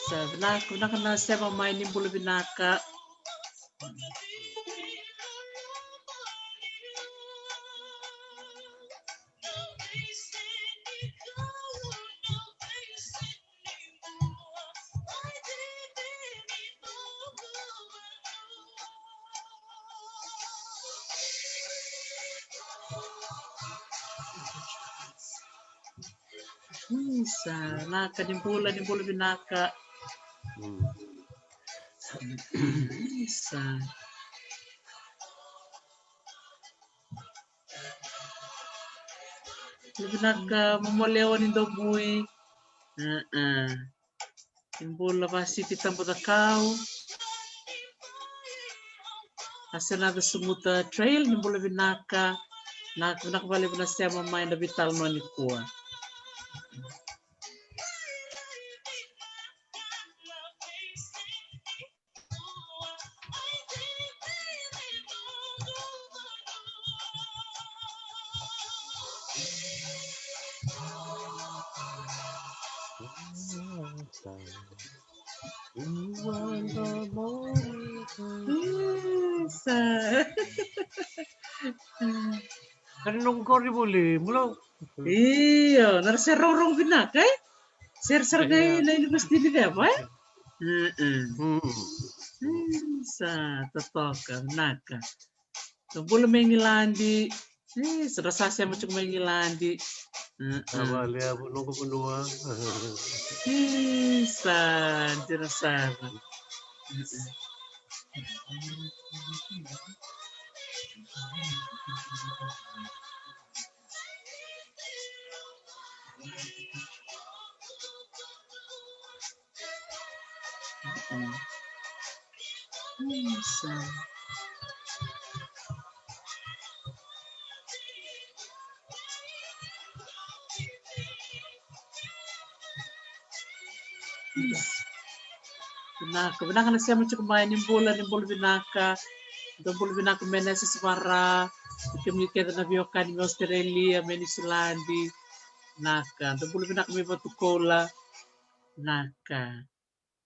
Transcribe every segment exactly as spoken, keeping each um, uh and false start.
Sa vinaka, vinaka na sema mai, ni bula vinaka. Isa, vinaka, ni bula, ni bula vinaka. Mm. Isa. Ni vinaka, momo lewa ni Dobui. Uh-uh. Ni bula Vasiti Tabacakau. Asenada Sumuta Trail, ni bula vinaka. Na vinaka valevu na sema mai na veitalanoa nikua. Isa. Kari noqu kori voli, mulo. Io, na ra se raurogo vinaka, e? Sere sara ga i na University ni Veva, e? Mm-mm. Mm. Isa, totoka, vinaka. Ka bula mai Igiladi. Isa, ra sa sema tiko mai Igiladi. Mm-mm. Sa vale, a, noqu vanua. Isa, dina sara. Mm-mm. Isa. Isa. Vinaka, vinaka na sema tiko mai, ni bula, ni bula vinaka. Dou bula vinaka mai na S S Vara. Kemuni kece na veiwekani mai Australia, mai Niusiladi. Vinaka, dou bula vinaka mai Vatukoula. Vinaka.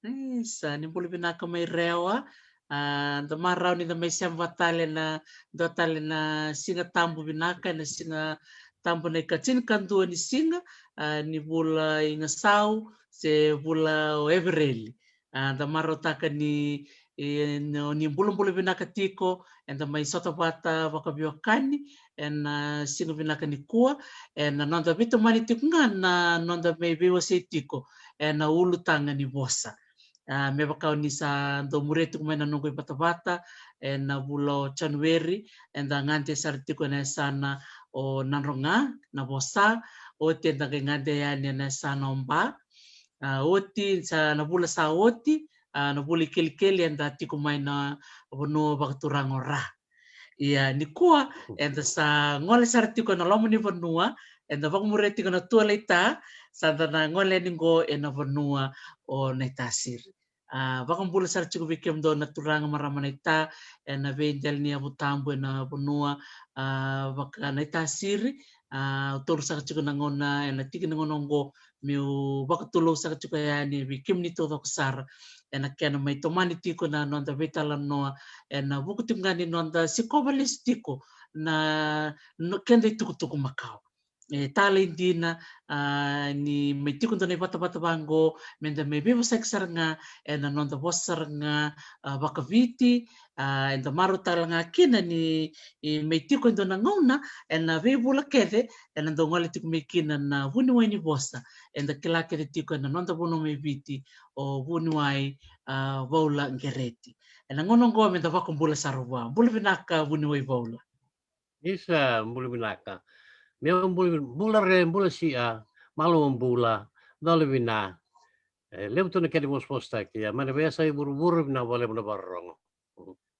Isa, ni bula vinaka mai Rewa. A, da marau ni da mai sema vata tale na, dua tale na Siga Tabu vinaka, na Siga Tabu na ikatinikadua ni siga, a, ni vula i Gasau, se vula o Evereli. A, da marautaka ni, e, ni, ni bulabula vinaka tiko, eda mai sota vata vakaveiwekani ena siga vinaka nikua, ena noda veitomani tiko ga na noda mai veiwasei tiko ena ulutaga ni vosa. A, me vaka o ni sa dau muria tiko mai na noqu ivatavata ena vula o Janueri, eda gade sara tiko ena yasana o Nadroga, Navosa, oti eda qai gade yani ena yasana o Ba. A, oti, sa na vula sa oti, a, na vula i kelikeli eda tiko mai na vanua vakaturaga o Ra. Ia, nikua, eda sa gole sara tiko ena loma ni vanua, eda vakamuria tiko na Tualaita, sa da na gole yani qo ena vanua o Naitasiri. A, vakabula sara tiko vei kemudou na turaga, marama, naita, ena veidela ni yavu tabu ena vanua, a, vaka Naitasiri. A, au taura saka tiko na gauna, ena tiki ni gauna oqo, meu vakatulou saka tiko yani vei kemuni taucoko sara ena kena mai tomani tiko na noda veitalanoa ena vuku tiko ga ni noda sikova lesu tiko na, no, keda itukutuku makawa. e talei dina, a, ni mai tiko dua na ivatavata vaqo, meda mai veivosaki sara ga ena noda vosa sara ga, a, vakaviti, a, eda marau tale ga kina ni, i, mai tiko e dua na gauna ena veivula kece, ena dau gole tiko mai kina na vuniwai ni vosa, eda kila kece tiko ena noda vanua mai Viti, o vuniwai, a, Vaula Qereti. Ena gauna oqo meda vakabula sara vua. Bula vinaka vuniwai Vaula. Isa, bula vinaka. Meu bula, bula re, bula sia, malo bula, dole vina. E, levu tu na kena vosavosataki, ia, mai na veiyasa i vuravura, vinaka vakalevu na vakarorogo.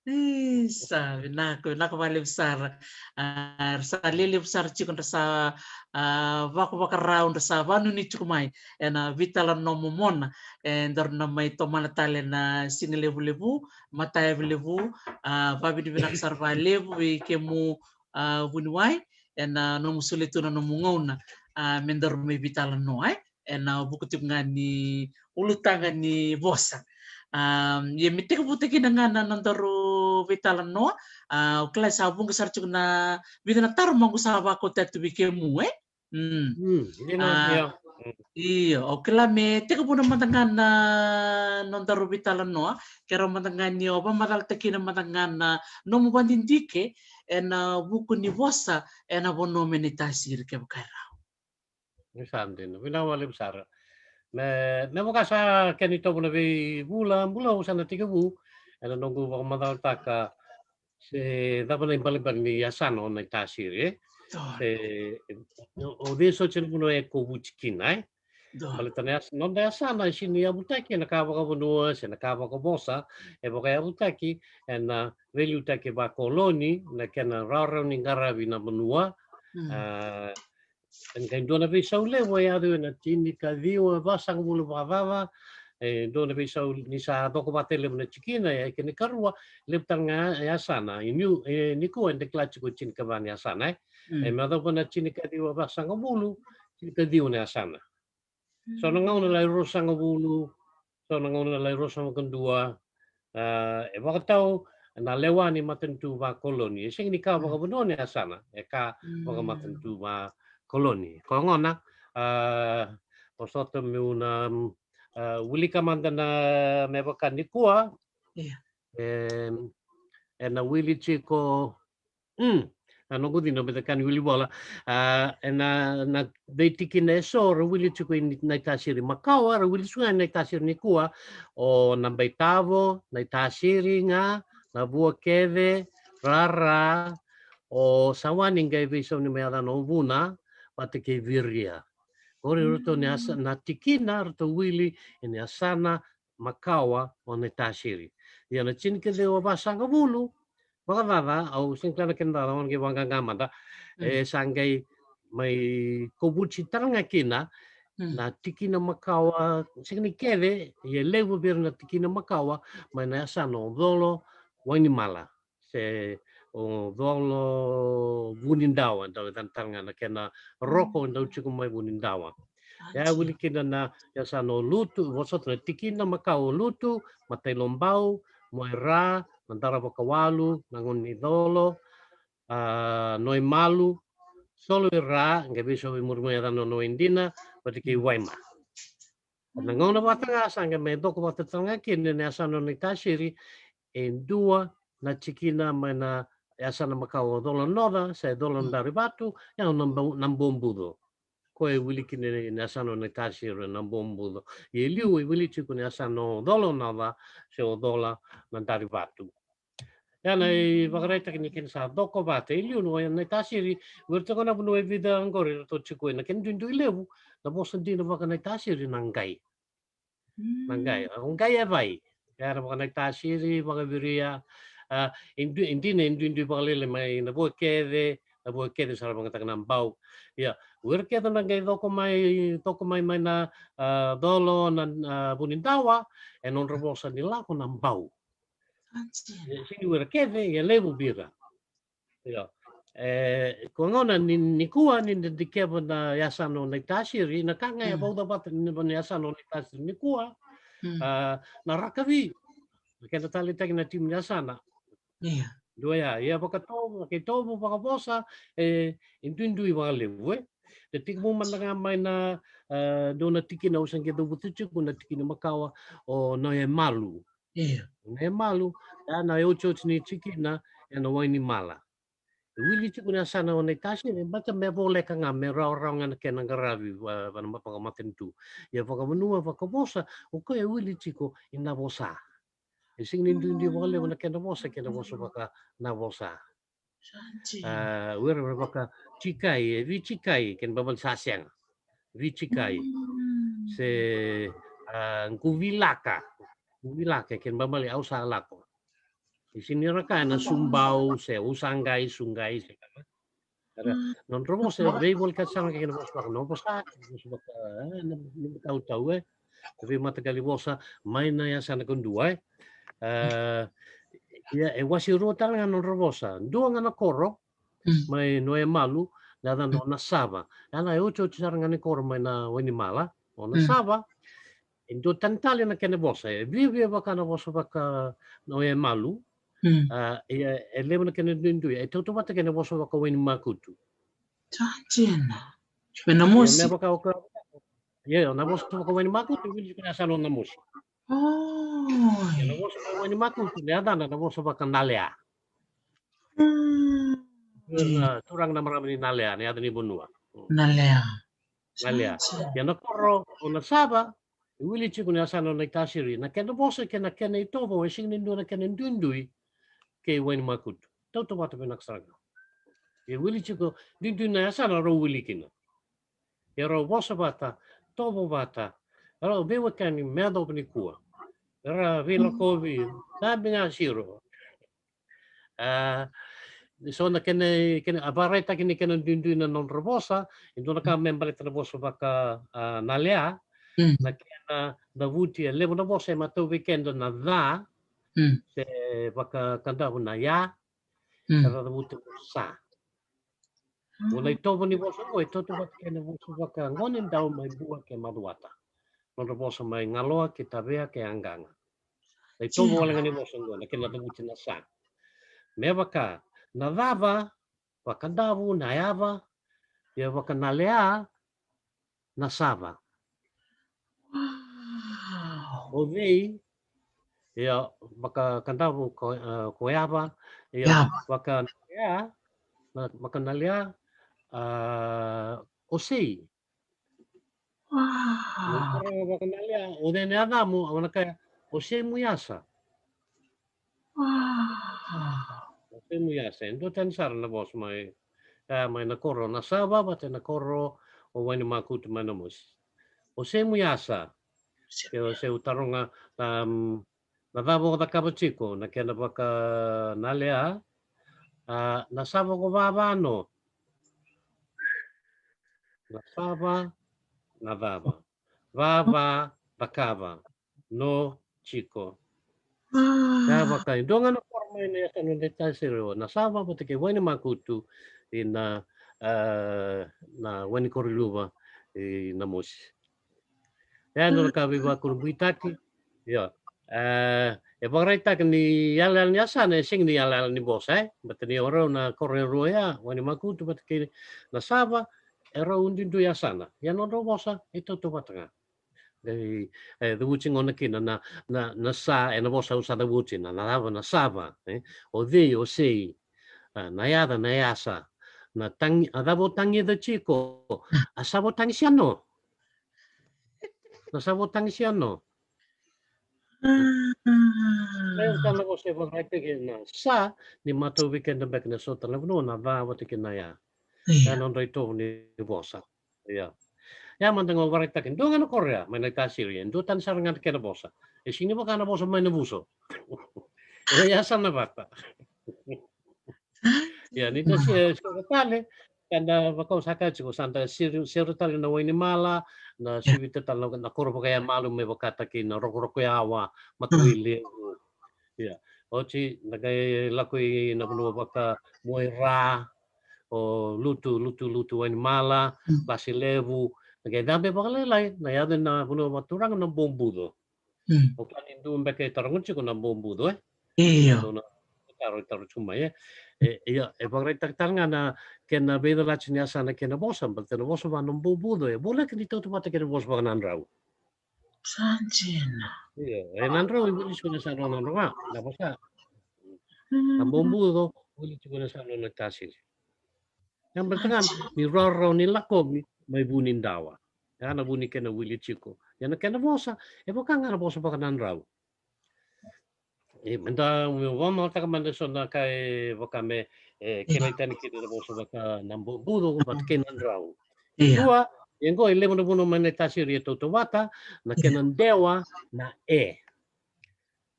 Isa, vinaka, vinaka vakalevu sara. A, ra sa lelevu sara tiko, ra sa, a, vakavakarau, ra sa vanuni tiko mai ena veitalanoa momona. E, daru na mai tomana tale na siga levulevu, matayavi levu, a, vavinavinaka sara vakalevu vei kemu, a, vuniwai, ena nomu solia tu na nomu gauna, a, me daru mai veitalanoa, e, ena vuku tiko ga ni ulutaga ni vosa. A, ia me tekivutaki na ga na nodaru veitalanoa, a, au kila sa vuqa sara tiko na vica na taro moqu sa vakauta tu vei kemu, e? Mm. Mm, io, a, io. Mm. Io, au kila me tekivu na mada ga na nodaru veitalanoa, keirau mada ga ni o vakamacalataki na mada ga na nomu vadidike ena vuku ni vosa ena vanua mai Naitasiri kevaka e rawa. Ni sa dina, vinaka vakalevu sara. Me, me vaka sa kena itovo na veivula, bula au sa na tekivu ena noqu vakamacalataka se cava na ibalebale ni yasana o Naitasiri, e? Donu. Se, o, o cei soti na vanua e kovuti kina, e? Donu. Baleta na yas-, noda yasana e sega ni yavutaki ena ka vakavanua se na ka vakavosa, e vakayavutaki ena veiliutaki vakoloni, na kena rawarawa ni qaravi na vanua. Mm. A, e qai dua na veisau levu e yaco ena tinikaciwa vasagavulu vakacaca, e dua na veisau ni sa cokovata e levu na tikina, e kena ikarua, levu tale ga e yasana. E niu, e nikua eda kila tiko e tinikava na yasana, e. Mm. E me yacova na tinikaciwa vasagavulu, tinikaciwa na yasana. So na gauna lai ruasagavulu, so na gauna lai ruasagavulu ka dua, a, e vakatau na lewa ni matanitu vakoloni. E sega ni ka vakavanua na yasana, e ka vakamatanitu vakoloni. Koya gona, a, vosota meu na, a, wilika mada na me vaka nikua. Ia. E, ena wili tiko, mm, na noqu cina me da kani wili vola. A, ena, na veitikina eso ra wili tiko i Naitasiri makawa, ra wili tiko ga i Naitasiri nikua, o Nabaitavo, Naitasiri ga, Navuakece, Rara, o Sawani qai veisau ni mai yacana o Vuna, vata kei Viria. Qori ratou ni yasa-, na tikina ratou wili ena yasana makawa o Naitasiri. Ia na tinikaciwa vasagavulu vakacaca, au sega ni kila na kena cava, au na qai vaqaqa mada. Mm. E sa qai mai kovuti tale ga kina na tikina makawa, sega ni kece, ia levu vei ira na tikina makawa mai na yasana o Colo, Wainimala, se o Colo, Vunidawa, dau yacana tale ga na kena roko, dau tiko mai Vunidawa. Ia, e wili kina na yasana o Lutu, vosota na tikina makawa o Lutu, Matailobau, Moira, Nadaravakawalu, Nagonicolo, a, Noimalu, Soloira, qai veisau i muri mai yacana o Noidina, vata kei Waima. Na gauna vata ga sa qai mai cokovata tale ga kina na yasana o Naitasiri, e dua na tikina mai na yasana makawa o Colo Noca, se Colo Nadarivatu, ia o Nabo-, Nabobuco. Koya e wili kina na yasana o Naitasiri, Nabobuco. Ia e liu e wili tiko na yasana o Colo Noca, se o Colo Nadarivatu. Ia na ivakaraitaki ni kena sa cokovata e liu na Naitasiri, o ira tiko na vanua e vica qori ratou tiko ena kena duidui levu, na vosa dina vaka-Naitasiri na qai. Na qai, o qai e vai. Era vaka-Naitasiri, vakaViria, a, e dui-, e dina e duidui vakalailai mai Navuakece, Navuakece sa ra vakayagataka na bau. Ia, o ira kece na qai coko mai, coko mai mai na, a, Colo, na, a, Vunidawa, e nodra vosa ni lako na bau. E sega ni o ira kece, e levu vei ira. Io. E, ko gauna ni, nikua ni da dikeva na yasana o Naitasiri, na ka ga e vauca vata ni, ni yasana o Naitasiri nikua, a, na rakavi. Na kena taleitaki na timi ni yasana. Ia. Dua ya, ia vakatovo, kei tovo, vakavosa, e, e duidui vakalevu, e. Da tekivu mada ga mai na, e, dua na tikina au sa qai cavuta tiko, na tikina makawa o Noemalu. Io. Noemalu, ya na iotioti ni tikina, ya na Wainimala. E wili tiko na yasana o Naitasiri, e bata me voleka ga, me rawarawa ga na kena qaravi, va, va na vakamatanitu. Ia vakavanua, vakavosa, o koya e wili tiko i Navosa. E sega ni duidui vakalevu na kena vosa, kena vosa vaka Navosa. Sa dina. A, wera, wera vaka Tikai, e Vitikai, kena ibalebale sa sega. Vitikai. Mm. Se, a, Quvilaka. Quvilaka, kena ibalebale au sa lako. E sega ni ra kaya na Subau, se Usaqai, Suqai, se kaka. Era, mm, nodra vosa e veivolekati sara ga kei na vosa vaka Navosa, kei na vosa vaka, e, na, na tautau, e. E veimataqali vosa mai na yasana kadua, e. E, ia, e wase rua tale ga nodra vosa. Dua ga na koro, mm, mai Noemalu, na yacana o Nasava. Ya na iotioti sara ga ni koro mai na Wainimala, o, mm, Nasava. E dua tani tale na kena vosa, e viavia vaka na vosa vaka Noemalu. Mm. A, ia, e levu na kena duidui, e tautauvata kei na vosa vaka Wainimakutu. Sa dina. Me Namosi. Ia, me vaka o ka, ia, na vosa vaka Wainimakutu, e wili tiko na yasana o Namosi. Oi. Ia, na vosa vaka Wainimakutu, na yacana na vosa vaka Nalea. Mm. Ia, na turaga na marama ni Nalea, na yaca ni vanua. Mm. Nalea. Nalea. Sa dina. Ia na koro o Nasava, e wili tiko na yasana o Naitasiri. Na kena vosa kei na kena itovo, e sega ni dua na kena duidui kei Wainimakutu. Tautauvata vinaka sara ga. E wili tiko, duidui na yasana rau wili kina. Ia rau vosa vata, tovo vata, rau veiwekani me yacova nikua. Era veilakovi, dabe ga siro. A, so na kena, kena, a vakaraitaki ni kena duidui na nodra vosa, e dua na ka me baleta na vosa vaka, a, Nalea, mm, na kena cavuti, e levu na vosa e matau vei keda na ca, mm, se vaka Kadavu na ya, mm, era cavuti na sa. Vuna itovo ni vosa oqo, e tautauvata kei na vosa vaka Gonedau mai Bua kei Macuata. Nodra vosa mai Galoa kei Tavea kei Aqaqa. Na itovo wale ga ni vosa oqo, na kena cavuti na sa. Me vaka, na cava, vaka Davu, na yava, ia vaka Nalea, na sava. Wow. O cei, ia, vaka Kadavu ko, e, ko yava, ia, yava, vaka Nalea, na, vaka Nalea, a, o sei. Wow. Vaka Nalea, o cei na yacamu, au na kaya, o sei mu yasa. Wow. O sei mu yasa, e dua tani sara na vosa mai, e, mai na koro Nasava vata na koro o Wainimakutu mai Namosi. O sei mu yasa. Ke o sei, au taroga, um, na cava o cakava tiko, na kena vaka Nalea, a, na sava ko vava no. Na sava, na cava. Vava, cakava. No, tiko. Sa vaka, e dua ga na koro mai na yasana o Naitasiri, o Nasava vata kei Wainimakutu, ina, a, na Wainikoreluva, i Namosi. E, dua na ka veivakurabuitaki, io. E, e vakaraitaki ni yalayala ni yasana, e sega ni yalayala ni vosa, e. Baleta ni o rau na koro e rua ya, Wainimakutu vata kei Nasava, e rau duidui yasana. Ia nodrau vosa, e tautauvata ga. E, e, cavuti gona kina na, na, na sa, ena vosa au sa cavuti, na, na cava, na sava, e? O cei, o sei, a, na yaca, na yasa, na tagi, a cava o tagica tiko, a sava o tagisia no. Na sava o tagisia no. E, ka na vosa e vakaraitaki na sa, ni matau vei keda beka na so tale na vanua, na ca vata kei na ya. Ia. E nodra itovo ni vosa. Ia. Ia mada ga au vakaraitaka, dua ga na koro ya mai Naitasiri, e dua tani sara ga na kena vosa. E sega ni vaka na vosa mai Navuso. E yasana vata. Ia, ni da se, sere tale, ka da vaka au sa kaya tiko, sa da sere, sere tale na Wainimala, na sivita tale na, na koro vakayamalu me vakataki na Rokorokoyawa, Matawaileu. Ia. Oti, na qai lako i na vanua vaka Muaira, o Lutu, Lutu, Lutu, Wainimala, mm, Vasilevu, na qai cabe vakalailai, na yaco na vanua vakaturaga na Bobuco. Mm. O ka ni dua beka e taroga tiko na Bobuco, e? Io. Dua na taro e taro tu mai, e? E, ia, e vakaraitaka tale ga na kena veicalati ni yasana kei na vosa, baleta na vosa vaka na bobuco e voleka ni tautauvata kei na vosa vaka na drau. Sa dina. Ia, e na drau e wili tiko na yasana o na drau ga, na vosa. Na bobuco wili tiko na yasana o na tasiri. Ia baleta ga ni rawarawa ni lakomi mai vu ni dawa. Ia na vu ni kena wili tiko. Ia na kena vosa, e vaka ga na vosa vaka na drau. E, meda, meu vakamacalataka mada eso na ka e vaka me, e, kilai tani kina na vosa vaka na bobuco vata kei na drau. Ia. Dua, e qo e levu na vanua mai na tasiri e tautauvata, na kena dewa na e.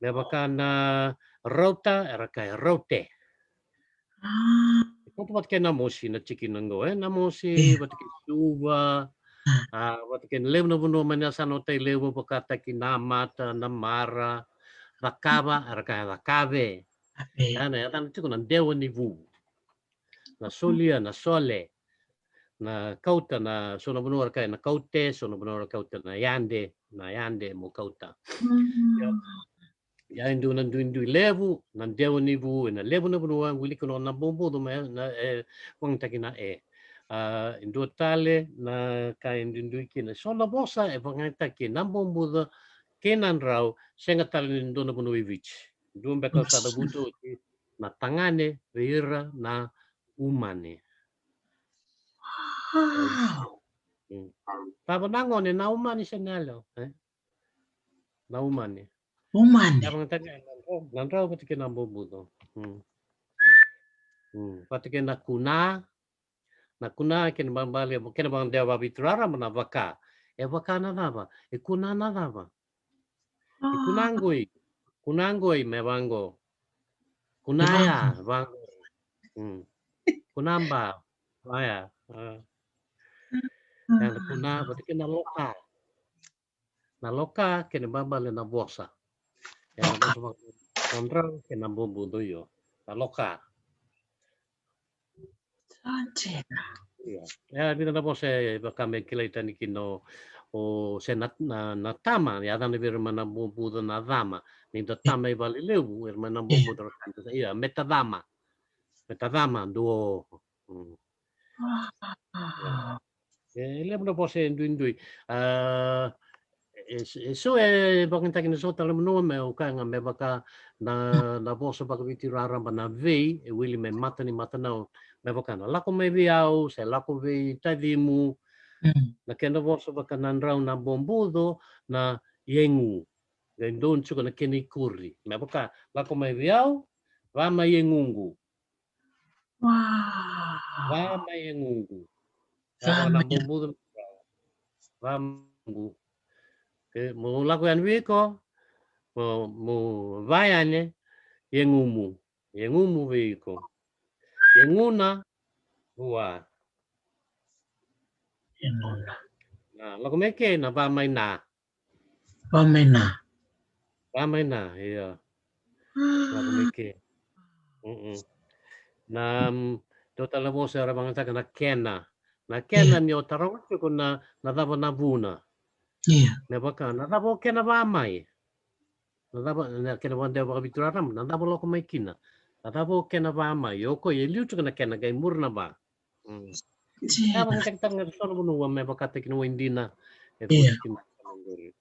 Me vaka na rauta, era kaya raute. Ah. E tautauvata kei na mosi na tikina qo, e, na mosi, vata kei Suva, a, vata kei na levu na vanua mai na yasana o Tailevu, vakataki Namata, Namara, Cakava, era kaya cakave. Ave. Ia na yacana tiko na dewa ni vu. Na solia, na sole. Na kauta, na so na vanua era kaya na kaute, so na vanua era kauta na yade, na yade mo kauta. Ia. Ia e dua na duidui levu, na dewa ni vu, e na levu na vanua, wili kina o na bobuco me na, e, vakayagataki na e. A, e dua tale na ka e duidui kina. So na vosa e vakayagataki na bobuco kei na drau, sega tale ni dua na vanua i Viti. Dua beka au sa cavuta oti, na tagane vei ira na umani. Wow. Mm. Tava na gone na umani se na yalewa, e? Na umani. Umani. Ia vakayagataki na drau, na drau vata kei na bobuco. Mm. Mm. Vata kei na kuna, na kuna kena ibalebale, kena vakadewa vakaViti raraba na vaka. E vaka na cava? E kuna na cava? E kuna qoi. Kuna qoi me vaqo. Kuna ya, vaqo. Mm. Kuna ba, vaya. A. Ia na kuna, vata kei na loka. Na loka, kena ibalebale na vosa. Ia na vosa vaka na drau kei na bobuco io. Na loka. Sa dina. Ia. Ia, vica na vosa e vaka me kilai tani kina o, o se na, na, na tama, yacana vei ira mai na bobuco na cama. Ni da tama i valelevu, ira mai na bobuco ra kaya, ia, me tacama. Me tacama, duo. Mm. Wow. Ia. E levu na vosa e duidui. A, e, e so e vakayagataki na so tale na vanua me au kaya ga me vaka na, na vosa vakaViti raraba na vei, e wili mai mata ni matanau, me vaka na lako mai vei au, se lako vei tacimu, na kena vosa vaka na drau na bobuco, na yegu. Qai donu tiko na kena ikuri. Me vaka, lako mai vei au, va mai yeguqu. Wow. Va mai yeguqu. Va mai yeguqu. Va mai yeguqu. E, mo lako yani vei iko, mo, mo va yani, yegumu. Yegumu vei iko. Yeguna, vua. Yeguna. Na, lako mai ke na va mai na. Va mai na. Va mai na, ia. Lako mai ke. Mm-mm. Na, mm, dua tale na vosa era vakayagataka na kena. Na kena ni o taroga tiko na, na cava na vuna. Ia. Me vaka, na cava o kena va mai. Na cava, na kena vakadewa vakaViti raraba, na cava lako mai kina. Na cava o kena va mai. O koya e liu tiko na kena qai muri na va. Mm. Ia. Sa vakayagataki tale ga so na vanua me vakataki na waidina. E vakayagataki na kena qori.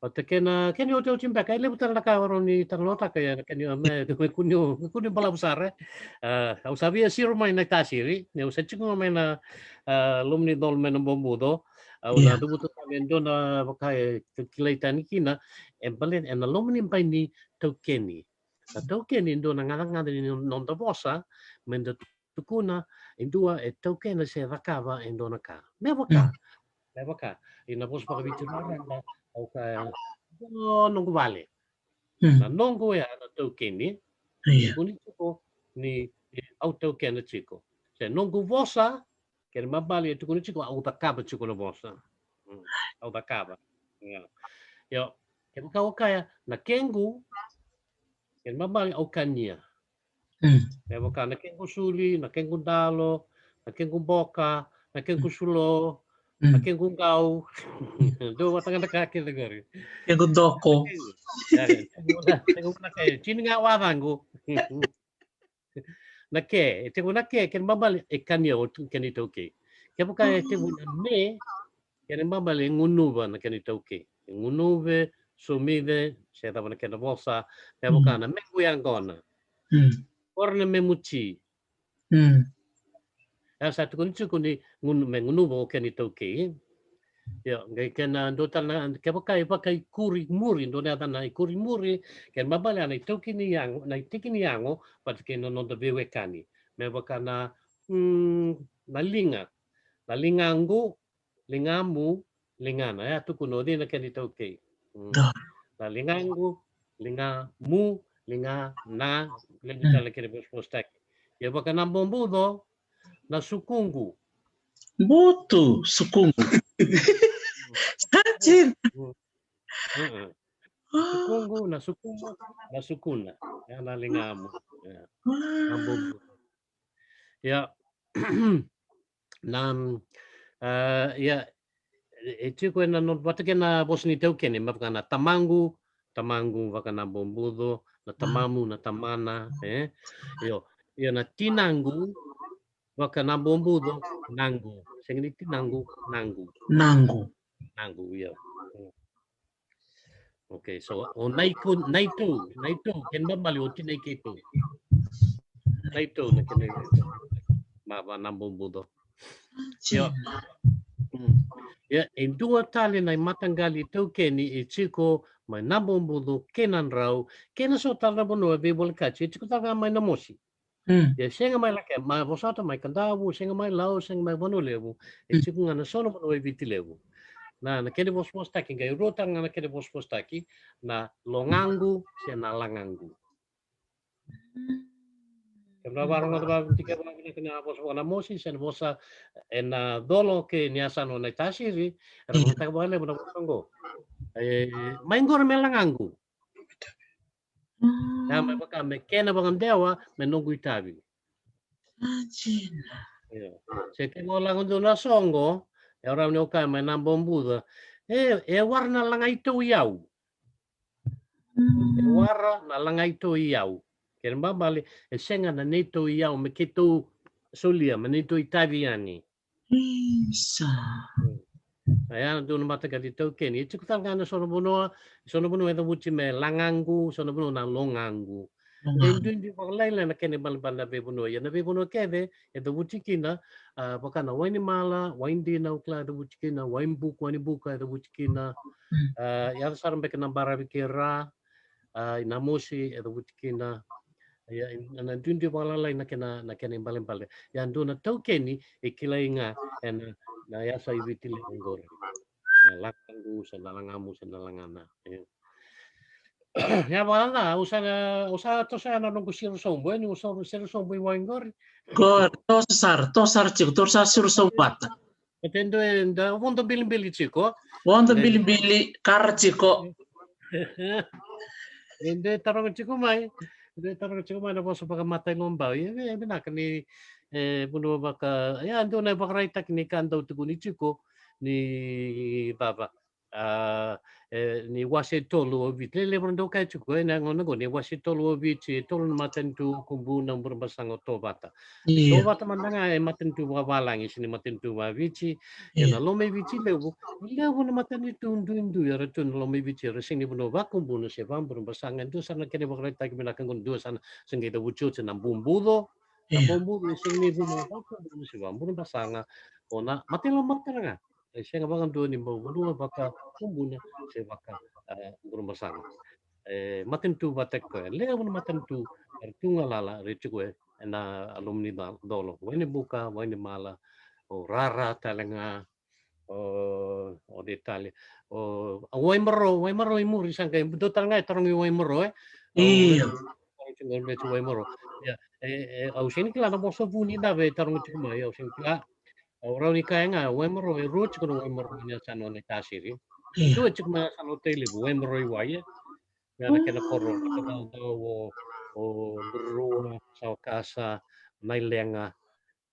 Vata kei na, kena iotioti beka, e levu tale na ka au rawa ni talanoataka, ia na kena, me, me kua ni, me kua ni balavu sara, e. A, au sa via siro mai na tasiri, ni au sa tiko ga mai na, a, loma ni colo mai na bobuco, au na cavuta tale e dua na vaka e kilai tani kina, e baleta, ena loma ni bai ni taukeni. Na taukeni e dua na gacagaca ni noda vosa, me da tukuna e dua e taukena se cakava e dua na ka. Me vaka. Mm. Me vaka. Ena vosa vakaViti raraba, au kaya, o noqu vale. Mm. Na noqu ya na taukeni. Ia. Tukuni tiko ni, e, au taukena tiko. Se noqu vosa, kena ibalebale e tukuni tiko, au cakava tiko na vosa. Mm. Au cakava. Ia. Io. Kevaka o kaya, na kequ, kena ibalebale au kania. Mm. Me vaka na kequ suli, na kequ dalo, na kequ boka, na kequ sulo, na kequ qau. Dua vata ga na ka kece qori. Kequ doko. Ia, kequ na, kequ na ka, tini ga wacaqu. na ke, e tekivu na ke, kena ibalebale e kania o tu kena itaukei. Kevaka e tekivu na me, kena ibalebale e gunuva na kena itaukei. E gunuve, somive, se cava na kena vosa, me vaka na me guyaqona. Qori na me muti. E sa tukuni tiko ni gunu, me gunuva o kena itaukei. Io, qai kena dua tale na, kevaka e vakaikurimuri, dua na yacana ikurimuri, kena ibalebale na itaukei ni yago, na iteki ni yago vata kei na noda veiwekani. Me vaka na, mm, na liga, na ligaqu, ligamu, ligana. E a tukuna o cei na kena itaukei. Mm. Na ligaqu, ligamu, ligana, levu tale na kena vosavosataki. Ia vaka na bobuco, na sukuqu. Butu, sukuqu. Sa dina. Mm. Mm-mm. Sukuqu, na sukuqu, na sukuna. Ia na ligamu. Ia. Na bobuco. Ia. Na, mm, ah, ia, e, e tiko ena noda vata kei na vosa ni taukeni, me vaka na tamaqu, tamaqu, vaka na bobuco, na tamamu, na tamana, e? Io, io, na tinaqu, vaka na bobuco, naqu. Sega ni tinaqu, naqu. Naqu. Naqu, io. Okay, so, o naiku, naitou, naitou, kena ibalebale o tinai keitou. Naitou, na kena, ma va na bobuco. Io. Mm. Ia, e dua tale na imataqali taukeni e tiko mai na bobuco, kei na drau, kei na so tale na vanua veivolekati, e tiko tale ga mai na mosi. Mm. Ia sega mai Lake, mai Vosota, mai Kadavu, sega mai Lau, sega mai Vanua Levu. E tiko ga na so na vanua e Viti Levu. Na, na kena vosavosataki, qai rua tale ga na kena vosavosataki, na logaqu, se na lagaqu. Kemudou varogoca vakavinaka na vosa vaka na mosi, se na vosa ena colo kei na yasana o Naitasiri, era vakataka vakalevu na vosa oqo. E, mai qori me lagaqu. Ia me vaka me kena vakadewa me noqu itavi. Io. Se ke o laga dua na soqo, e rawa ni o kaya mai na bobuca. E, e wara na lagaitou i au. E wara na lagaitou i au. Kena ibalebale, e sega na neitou i au me keitou solia, me neitou itavi yani. Isa. Mm. Ia, dua na mataqali taukeni. E tiko tale ga na so na vanua, so na vanua e cavuti me lagaqu, so na vanua na logaqu. E duidui vakalailai na kena ibalebale na veivanua. Ia na veivanua kece e cavuti kina, a, vaka na Wainimala, Waidina, au kila e cavuti kina, Waibuku, Wainibuka e cavuti kina. Mm. A, ia sara beka na baravi kei ra, a, i Namosi e cavuti kina. Ia, na duidui vakalailai na kena, na kena ibalebale. Ia dua na taukeni e kilai ga ena, na yasa i Viti Levu qori. Na lagaqu, se na lagamu, se na lagana. Ia. Ia vaka ga, au sa, au sa toso yani na noqu siro sobu, e, ni au sa siro sobu i wai qori. Qori, toso sara, toso sara tiko, toso sara siro sobu vata. Baleta e dua e da vodo bilibili tiko. Vodo bilibili, kara tiko. E dua e taroga tiko mai. E dua e taroga tiko mai na vosa vakamatailoa bau. Ia, e vinaka ni, e, vanua vaka, ia, dua na ivakaraitaki ni ka dau tukuni tiko ni vava. A, e, ni wase e tolu o Viti. Lelevu na dau kaya tiko, e, na gauna qo, ni wase e tolu o Viti, e tolu na matanitu, Kubuna, Burebasaga, Tovata. Io. Tovata mada ga e matanitu vakavalagi, sega ni matanitu vakaviti. Io. Ena loma i Viti levu, levu na matanitu duidui era tu ena loma i Viti, era sega ni vanua vakubuna se vakaburebasaga. E dua sara na kena ivakaraitaki vinaka qo, dua sara na, se qai cavuti oti na bobuco, na bobuco, e sega ni vanua vakubuna se vakaburebasaga. O na matailoa mada ga. E sega vakadua ni bau vanua vakakubuna se vaka, e, burebasaga. E, matanitu vata koya, levu na matanitu era tu galala, era tiko ena loma ni colo. Wainibuka, Wainimala, o Rara tale ga, o, o cei tale, o, a Waimaro, Waimaro i muri sa qai, dua tale ga e tarogi Waimaro, e? Io. Waimaro. Ia, e, e, au sega ni kila na vosa vu ni cava e tarogi tiko mai, au sega ni kila. Au rawa ni kaya ga, Waimaro, e rua tiko na Waimaro ena yasana o Naitasiri. Io. Dua tiko mai yasana o Tailevu, Waimaro i wai, e. Ia na kena koro, na kena dau o, o Drua, Sawakasa, Nailega.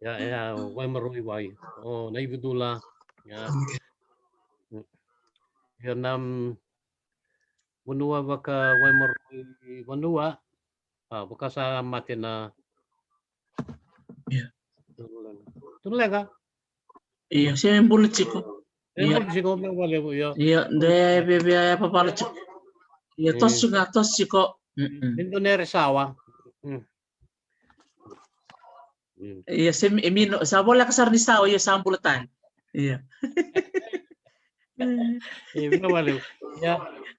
Ia, ia, Waimaro i wai, o Naivicula. Ia. Ia na, mm, vanua vaka Waimaro i vanua. A, vaka sa mate na, Ia. Tunu leqa. Tunu leqa. Ia, se me bula tiko. E, ia, bula tiko, me vale, ia. Ia, de, be, be, e, papala tiko. Ia, tosi ga, tosi tiko. Mm-mm. Ni dua na ere sawa. Mm. Mm. Ia, se mi, e mino, sa voleka sara ni sawa, ia sa bula tani. Ia. Ia, vinaka vakalevu. Ia,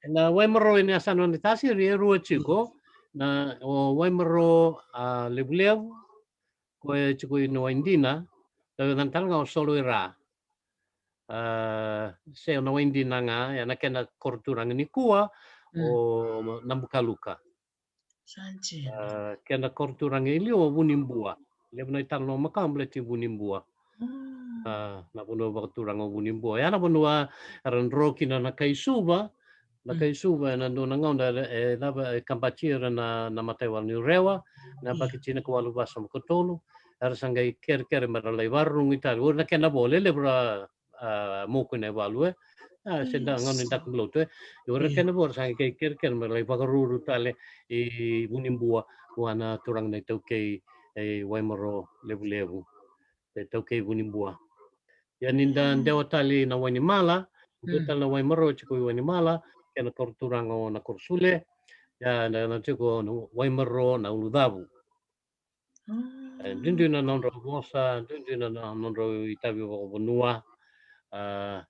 na waimaro ena yasana ni tasiri e rua tiko. Na, o waimaro, a, levulevu, koya e tiko ina waidina, na yacana tale ga o Solo i Ra. A, se o na waidina ga, ia na kena koro turaga nikua, o Nabukaluka. A, kena koro turaga i liu o Vunibua. Levu na italanoa makawa baleti Vunibua. A, na vanua vakaturaga o Vunibua. Ia na vanua era dro kina na kai Suva. Na kai Suva, ena dua na gauna, e, e, cava, e kabati ira na, na mataivalu ni Rewa, na yabaki tinikawalu vasagavulukatolu. Era sa qai kerekere me ra lai vakarurugi tale. O ira na kena vo, lelevu ra a, moku ena ivalu, e. A, se da gauna ni daku ni lotu, e. Ia o ira na kena vo era sa qai kerekere me ra lai vakaruru tale i Vunibua, vua na turaga na itaukei, e, waimaro levulevu. E, taukei Vunibua. Ia ni da dewa tale na Wainimala, dua tale na waimaro e tiko i Wainimala, kena koro turaga o Nakorosule. Ia na, na tiko na waimaro na Ulucavu. E duidui na nodrau vosa, duidui na, na nodrau itavi vakavanua. A,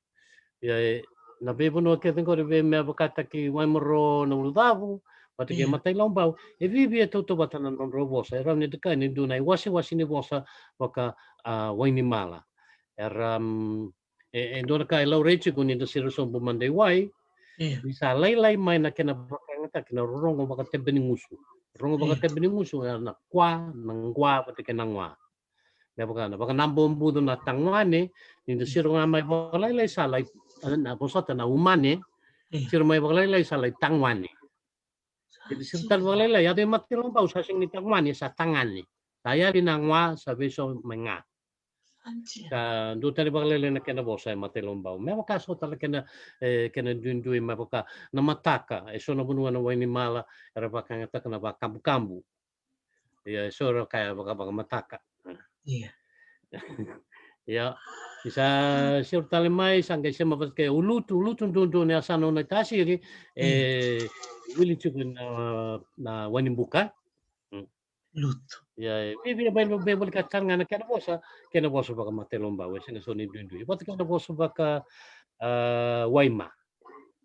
ia, e, na veivanua kece qori vei me vakataki waimaro na Ulucavu vata kei Matailaubau, e viavia tautauvata na nodrau vosa. E rawa ni da kaya ni dua na iwasewase ni vosa vaka, a, Wainimala. Era, mm, e, e dua na ka e laurai tiko ni da siro sobu mada i wai, ni sa lailai mai na kena vakayagataki na rorogo vakatebe ni gusu. Rorogo vakatebe ni gusu, e na kwa, na gwa vata kei na gwa. Me vaka na vakanabobucu na taguane, ni da siro ga mai vakalailai sa lai, e, na vosota na umane, siro mai vakalailai sa lai taguane. Ni da siro tale vakalailai, yaco i Matailaubau sa sega ni taguane, sa tagane. Sa yali na gwa, sa veisau mai ga. Sa dua tani vakalailai na kena vosa e Matailaubau. Me vaka so tale kena, e, kena duidui me vaka na mataka, e so na vanua na Wainimala, era vakayagataka na vakabukabu. Ia, e so era kaya vaka, vakamataka. Ia. Ia, ni sa siro tale mai, sa qai sema vata kei Ulutu, Ulutu duadua na yasana o Naitasiri, e, wili tiko na, na Wainibuka. Ia, e viavia mai, me voleka tale ga na kena vosa, kena vosa vakamatailombau, e sega so ni duidui. Vata kei na vosa vaka, a, Waima.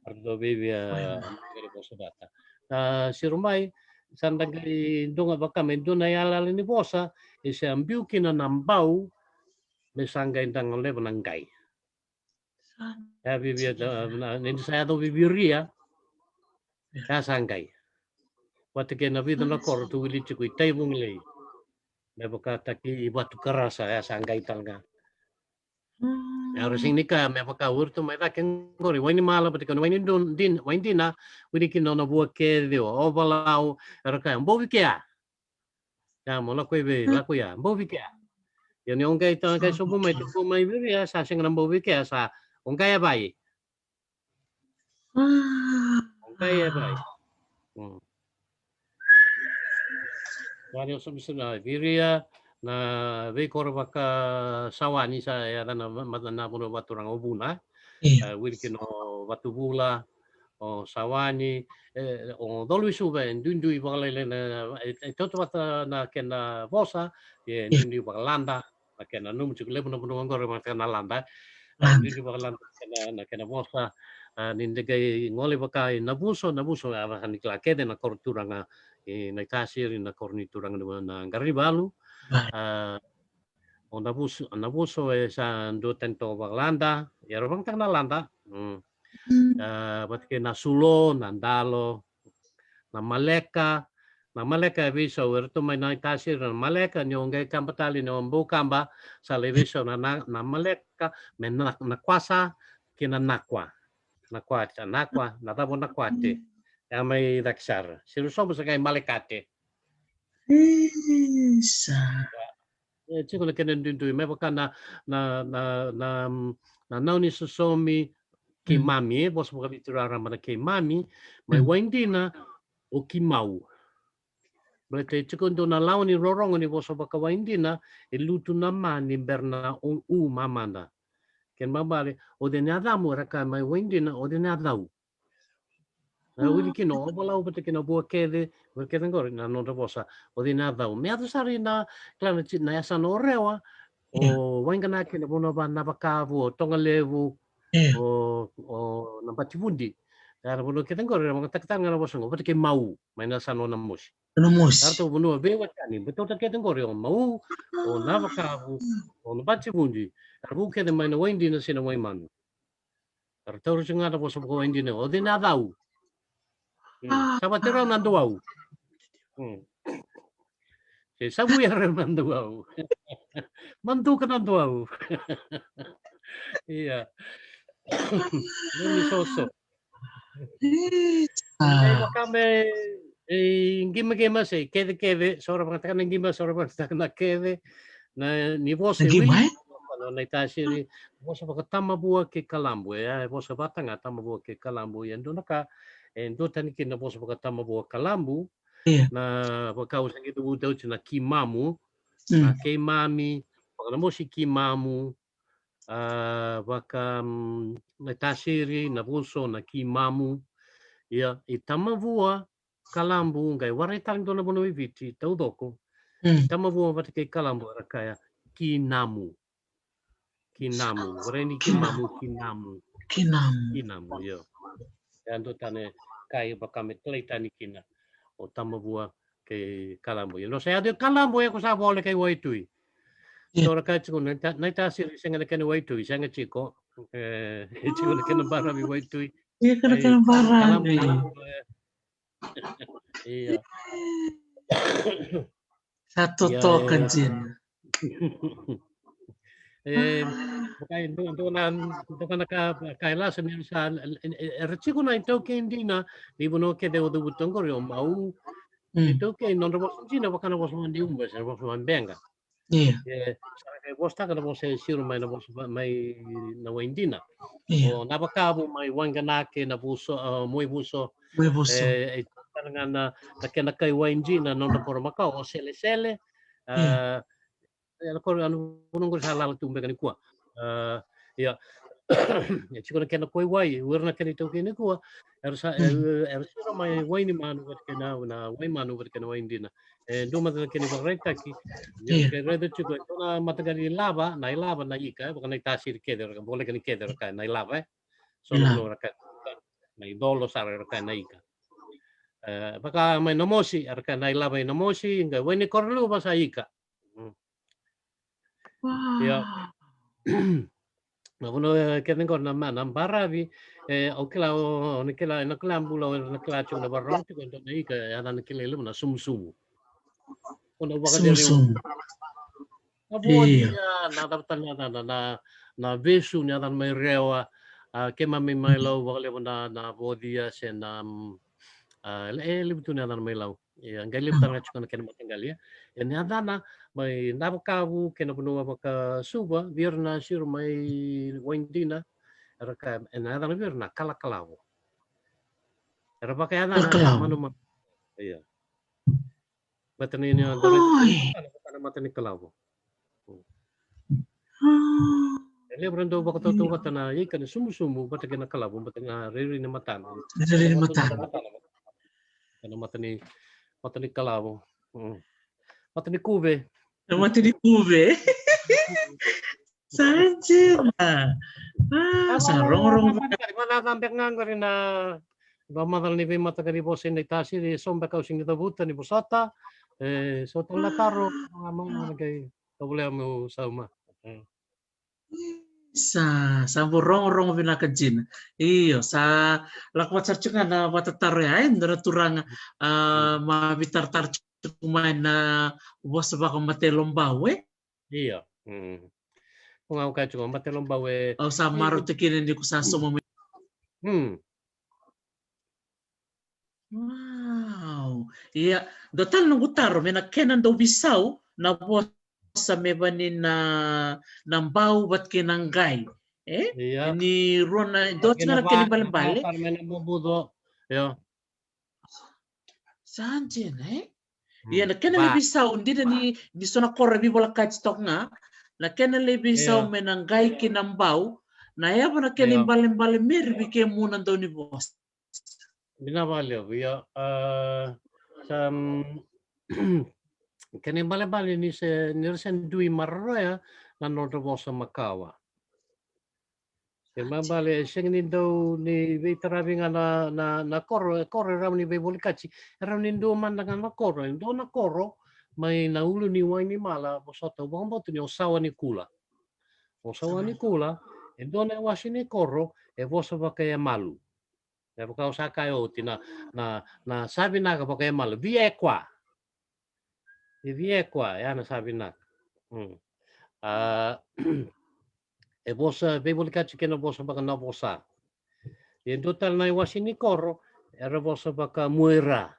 Era dau viavia, a, kena vosa vata. A, siro mai, sa da qai dua ga vaka me dua na yalayala ni vosa, e sa biu kina na bau, me sa qai da goleva na qai. Sa, e viavia, na, ni sa yaco viviria, e sa qai. Vata kei na vica na koro tu wili tiko i Taivugilei. Me vakataki i Vatukarasa, e sa qai tale ga. E, au sega ni kaya me vaka o iratou mai cake qori, Wainimala, vata kei na Wainidun-, din-, Waidina, wili kina na vua kece o, o Valau, era kaya, bau vikea. Ia, mo lako i vei, lako ia, bau vikea. Ia ni o qai tale ga sobu mai, tu mai vei ira, sa sega na bau vikea, sa o qai e vai. O qai e vai. Ia ni o sobu sara vei ira na veikoro vaka Sawani, sa yaca na ma-, na vanua vakaturaga o Vuna. E, wili kina o Vatuvula, o Sawani, e, o Colo-i-Suva, e duidui vakalailai na, e, e tautauvata na kena vosa, e duidui vakalada, na kena nomu tiko levu na vanua qori vata na lada. E duidui vakalada na kena, na kena vosa. A, ni da qai gole vaka i Navuso, Navuso, a, vaka ni kila kece na koro turaga i Naitasiri, na koro ni turaga na, na Qaranivalu. A, o Navuso, Navuso e sa dua tani toka vakalada, ia era vakayagataka na lada. A, vata kei na Sulo, na Dalo, na Maleka, na Maleka e veisau, eratou mai Naitasiri na Maleka, ni o qai kaba tale, ni o bau kaba, sa lai veisau na, na, na Maleka, me na, na kwasa, kei na nakwa. Na kwate, nakwa, na cava na kwate. E a mai cake sara. Siro sobu sa qai Malekate. Isa. E tiko na kena duidui, me vaka na, na, na, na, na nau ni sosomi, keimami, e vosa vakaviti raraba na keimami, mai Waidina, o kimau. Baleta e tiko e dua na lawa ni rorogo ni vosa vakawaidina, e lutu na ma ni bera na u, u mamada. Kena ibalebale, o cei na yacamu era kaya mai waidina, o cei na yacau. Na wili kina o Valau vata kei na Vua kece, vata kece qori na nodra vosa, o cei na yacau. Me yaco sara i na, kila na ti, na yasana o Rewa, o Waiganaki, na vanua va Navakavu, o Togalevu, o, o Nabativudi. Ia na vanua kece qori, era vakayagataka tale ga na vosa qo, vata kei Mau, mai na yasana o Namosi. Namosi. Eratou vanua veiwatani, baleta kece qori, o Mau, o Navakavu, o Nabativudi. Era vu kece mai na waidina se na waimanu. Era taura tiko ga na vosa vakawaidina, o cei na yacau. Mm. Sa vati rau na duau. Mm. Se sa vuya rau na duau. Maduka na duau. Ia. Noni soso. Ia. Vaka me, e, qimaqima se kecekece, so ra vakayagataka na qima, so ra vakayagataka na kece. Na, ni vosa e wili, e? Na, na iTasiri, vosa vakatamavua kei Kalabu, e, e vosa vata ga Tamavua kei Kalabu, ia e dua na ka, e duatani kina na vosa vakatamavua Kalabu, na vaka au sa qai cavuta oti na kimamu, na keimami, vaka Namosi kimamu, a, vaka, mm, na iTasiri, na Vuso, na kimamu, ia, i Tamavua, Kalabu, qai warai tale dua na vanua i Viti, taucoko. Mm. Tamavua vata kei Kalabu, era kaya, kinamu. Kinamu. Warai ni kimamu, kinamu. Kinamu. Kinamu, io. E a dua tani ka e vaka me kilai tani kina o Tamavua kei Kalabu. Ia, no sa yaco i Kalabu, e ko sa vole kei waitui. Io. So ra kaya tiko na ita-, na iTasiri, sega na kena waitui, sega tiko. E, e tiko na kena baravi waitui. Ia, kena, e, kena baravi. Kalabu, e, Ia. Sa totoka dina. E, vaka e dua, dua na, dua na ka, ka e lasu ni sa, e, e, era tiko na iTaukei dina ni vanua kece o cavuta qori, o Mau. Mm. iTaukei, nodra vosa dina vaka na vosa mai Uba se na vosa mai Beqa. Ia. E, sa ra qai vosataka na vosa e siro mai na vosa va-, mai na waidina. Ia. O Navakavu mai Waqanake, na Vuso, a, Muaivuso. Muaivuso. E, e tale ga na, na kena kai waidina, nodra koro makawa, o Selesele. A, ia. E, na koro, a, na vanua qori sa lala tu beka nikua. A, ia. E tiko na kena koi wai, o ira na kena iTaukei nikua. Era sa, mm, e, era siro mai Wainimanu vata kei na, na Waimanu vata kei na waidina. E dua mada na kena ivakaraitaki. Ia. Ia, ke raica tiko, e dua na mataqali ilava, na ilava na ika, e, vaka na iTasiri kece, era voleka ni kece, era kaya na ilava, e. So na ilava. Vanua era kaya na ika. Na icolo sara era kaya na ika. E, vaka mai Namosi, era kaya na ilava i Namosi, qai Wainikoraluva sa ika. Mm. Wow. Ia. Na vanua kece qori na ma-, na baravi, e, au kila, o, o na kila, na kila bula, o na kila tiko na varau tiko, e dua na ika, e yacana kilai levu na Sumusumu. O na vakaceri. Sumusumu. Na Vuadia, ia, na cava tale na yacana, na, na, na vesu ni yacana mai Rewa, a, keimami mai Lau vakalevu na, na Vuadia se na, mm, a, e, e levu tu ni yacana mai Lau. Ia, qai levu tale ga tiko na kena mataqali, ia. Ia na yacana mai Navakavu kei na vanua vaka Suva, vei ira na siro mai waidina, era kaya, e na yacana vei ira na Kalakalavo. Era vakayacana, Kalakalavo. Manumanu. Ia. Mata ni, ni, oi, na mata ni Kalavo. A. E levu era dau vakatautauvata na ika ni Sumusumu vata kei na Kalavo, vata na rairai ni matana. Rairai ni matana. Na mata ni, mata ni Kalavo. Mm. Mata ni Kuve. Na mata ni Kuve. Sa dina. A, sa rogorogo. Vakacaca beka ga qori na vakamacala ni veimataqali vosa ni iTasiri, e so beka au sega ni cavuta ni vosota. E so tale na taro, a, ma, ma, na qai tovolea meu sauma. E. Sa, sa bau rogorogo vinaka dina. Io, sa lako vata sara tiko ga na vakatataro ya, e, dua na turaga, a, ma veitaratara tiko mai na vosa vakamatailoba, e? Io. Mm. Ko ga au kaya tiko, matailoba, e. Au sa marautaka kina ni ko sa sauma mai. Mm. Wow. Ia, dua tale noqu taro, me na kena dau veisau na vosa me vaka ni na, na bau vata kei na qai. E? Ia. Ni rua na, dua tale ga na kena ibalebale. Sa dina, e? Ia na kena lai veisau, dina ni, ni so na koro e veivolekati toka ga. Na kena lai veisau me na qai ki na bau. Na yava na kena ibalebale meri vei kemu na dau ni vosa. Vinaka vakalevu. Ia, a, sa, mm, kena ibalebale ni se, ni ra se dui maroroya na nodra vosa makawa. Kena ibalebale e sega ni dau ni veitaravi ga na, na, na koro, e koro e rawa ni veivolekati. E rawa ni dua mada ga na koro, e dua na koro mai na ulu ni Wainimala, vosota, au vakabauta ni o Sawanikula. O Sawanikula, e dua na iwase ni koro e vosa vakaiyamalu. E vaka au sa kaya oti na, na, na sa vinaka vakaiyamalu. Viekwa. E viekwa, ya na sa vinaka. Mm. A, e vosa, veivolekati kei na vosa vakanavosa. E dua tale na iwase ni koro, era vosa vakamuaira.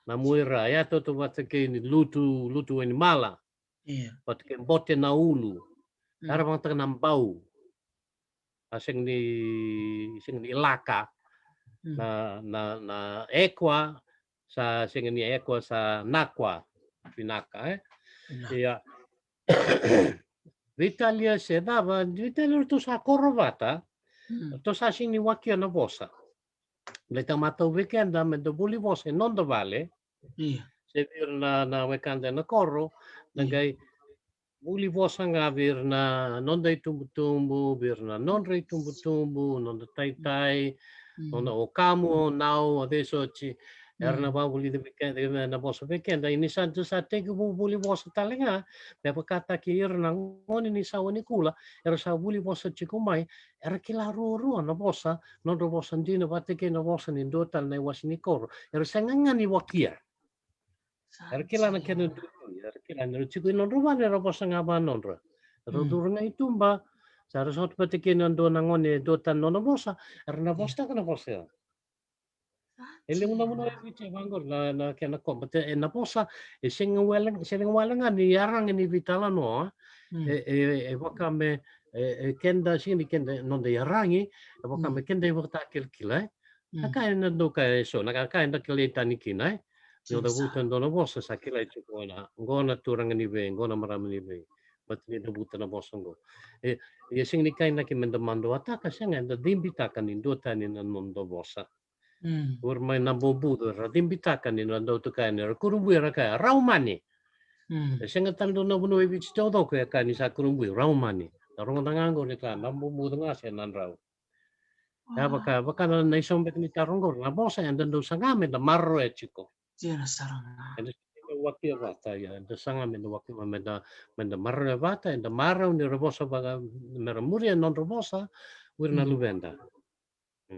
Na muaira, ya tautauvata kei ni lutu, lutu Wainimala. Ia. Vata kei bote na ulu. Mm. Era vagataka na bau. A sega ni, sega ni laka. Mm. Na, na, na ekwa, sa sega ni ekwa, sa nakwa. Vinaka, e? Vinaka. Ia. Veitalia se cava, veitalia ratou sa koro vata. Mm. Ratou sa sega ni wakia na vosa. Lai tamata vei keda me da vuli vosa e noda vale. Ia. Se vei ira na, na wekada ena koro, na qai vuli vosa ga vei ira na noda itubutubu, vei ira na nodra itubutubu, noda taitai, noda o kamu, o nau, o cei soti. Era na vavulica vei keda, na vosa vei keda, ia ni sa, sa tekivu vuli vosa tale ga, me vakataki ira na gone ni Sawanikula, era sa vuli vosa tiko mai, era kila ruarua na vosa, nodra vosa dina vata kei na vosa ni dua tale na iwase ni koro. Era sega ga ni wakia. Era kila na kena duidui, era kila ni ra tiko i nodra vale, era vosa ga va nodra. Era curu ga i tuba, sa ra sota vata kei na dua na gone, dua tale nona vosa, era na vosataka na vosa ya. E levu na vanua e Viti vaqori na, na kena koba, e na vosa, e sega wale, sega wale ga ni yaragi ni veitalanoa, e, e, e vaka me, e, e keda, sega ni keda, noda yaragi, e vaka me keda ivakatakilakila, e. Na ka eda dau kaya eso, na ka, ka eda kilai tani kina, e. Ni o cavuta e dua na vosa, sa kilai tiko na, qo na turaga ni vei, qo na marama ni vei. Baleta ni cavuta na vosa qo. E, e sega ni kainaki me da maduataka, sega, eda cibitaka ni duatani na noda vosa. O ira mai Nabobuco, era cibitaka ni na dau tukuni, era kurabui, era kaya, rau mani. E sega tale dua na vanua e Viti taucoko e kaya ni sa kurabui, rau mani. Na rogoca ga qori ka Nabobuco ga se Nadrau. E vaka, vaka na, na isau beka ni taro qori, na vosa eda dau saga me da maroroya tiko. Dina sara ga. Eda sega ni wakia vata, ia, eda saga me da wakia, me da, me da maroroya vata, eda marau ni ra vosa vaka, me ra muria na nodra vosa, o ira na luveda.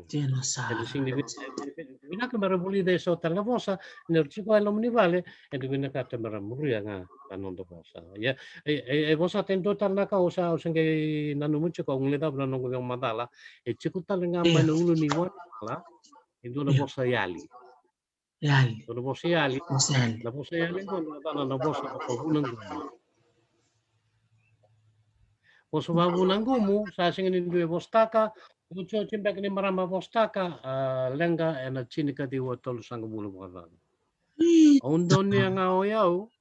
Dina sara. Eda sega ni vi-, vinaka me ra vulica eso tale na vosa, ni ra tiko e loma ni vale, eda vinakata me ra muria ga na noda vosa. Ia, e, e, e vosota e dua tale na ka, au sa, au sa qai nanuma tiko, au guilecava na noqu veimacala, e tiko tale ga mai na ulu ni Wainimala, e dua na vosa yali. Yali. Dua na vosa yali. Vosa yali. Na vosa yali qo, na, na, na vosa vakavunaqumu. Vosa vakavunaqumu, sa sega ni dua e vosataka, otioti beka ni marama vosataka, a, leqa ena tinikaciwa tolusagavulu vakacaca. Au donuya ga o yau,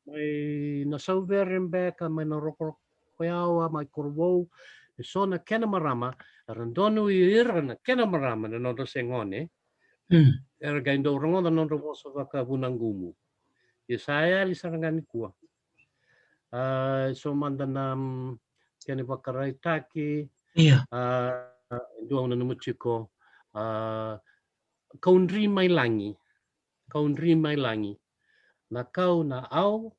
mai Nasauvere beka, mai Narokoroko, Yawa, mai Korovou, eso na kena marama, era donuya ira na kena marama na nodra se gone. Era qai dau rogoca na nodra vosa vakavunaqumu. Ia sa yali sara ga nikua. A, eso mada na, mm, kena ivakaraitaki. Ia. A, e dua au nanuma tiko. A, kau dri mai lagi. Kau dri mai lagi. Na kau, na au,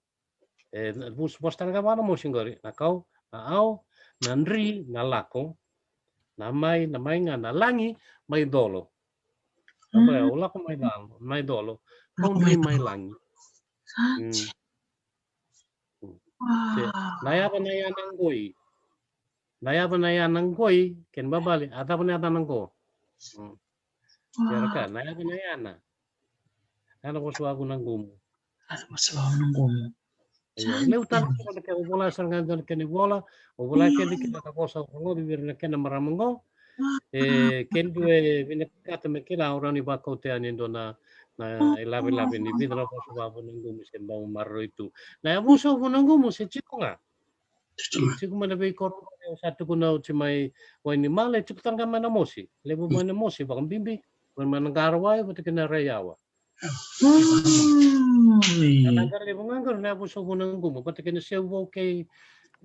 e, vos-, vosataka ga vaka na mosi qori. Na kau, na au, na dri, na lako. Na mai, na mai ga, na lagi, mai colo. Na mai, au lako mai colo, mai colo. Kau dri mai lagi. Mm. Mm. Se, na yava na yana qoi. Na yava na yana qoi, kena ibalebale, a cava na yacana qo. Mm. Ia, ra kaya, na yava na yana. Yana vosa vakavunaqumu. Yana vosa vakavunaqumu. Io, levu tale na kena, au vola sara ga dua na kena ivola, au vola kece kina na vosa au rogoca vei ira na kena marama qo. E, ke dua e vinakata me kila, au rawa ni vakauta yani e dua na, Na ilavelave ni vica na vosa vakavunaqumu se bau maroroi tu. Na yavusa vakavunaqumu se tiko ga. Tiko mai na veikoro, sa tukuna oti mai Wainimala, e tiko tale ga mai na mosi. Levu mai na mosi vakabibi, mai na Qarawai vata kei na Raiyawa. Na qara levu ga qori na yavusa vakavunaqumu vata kei na Seuvou kei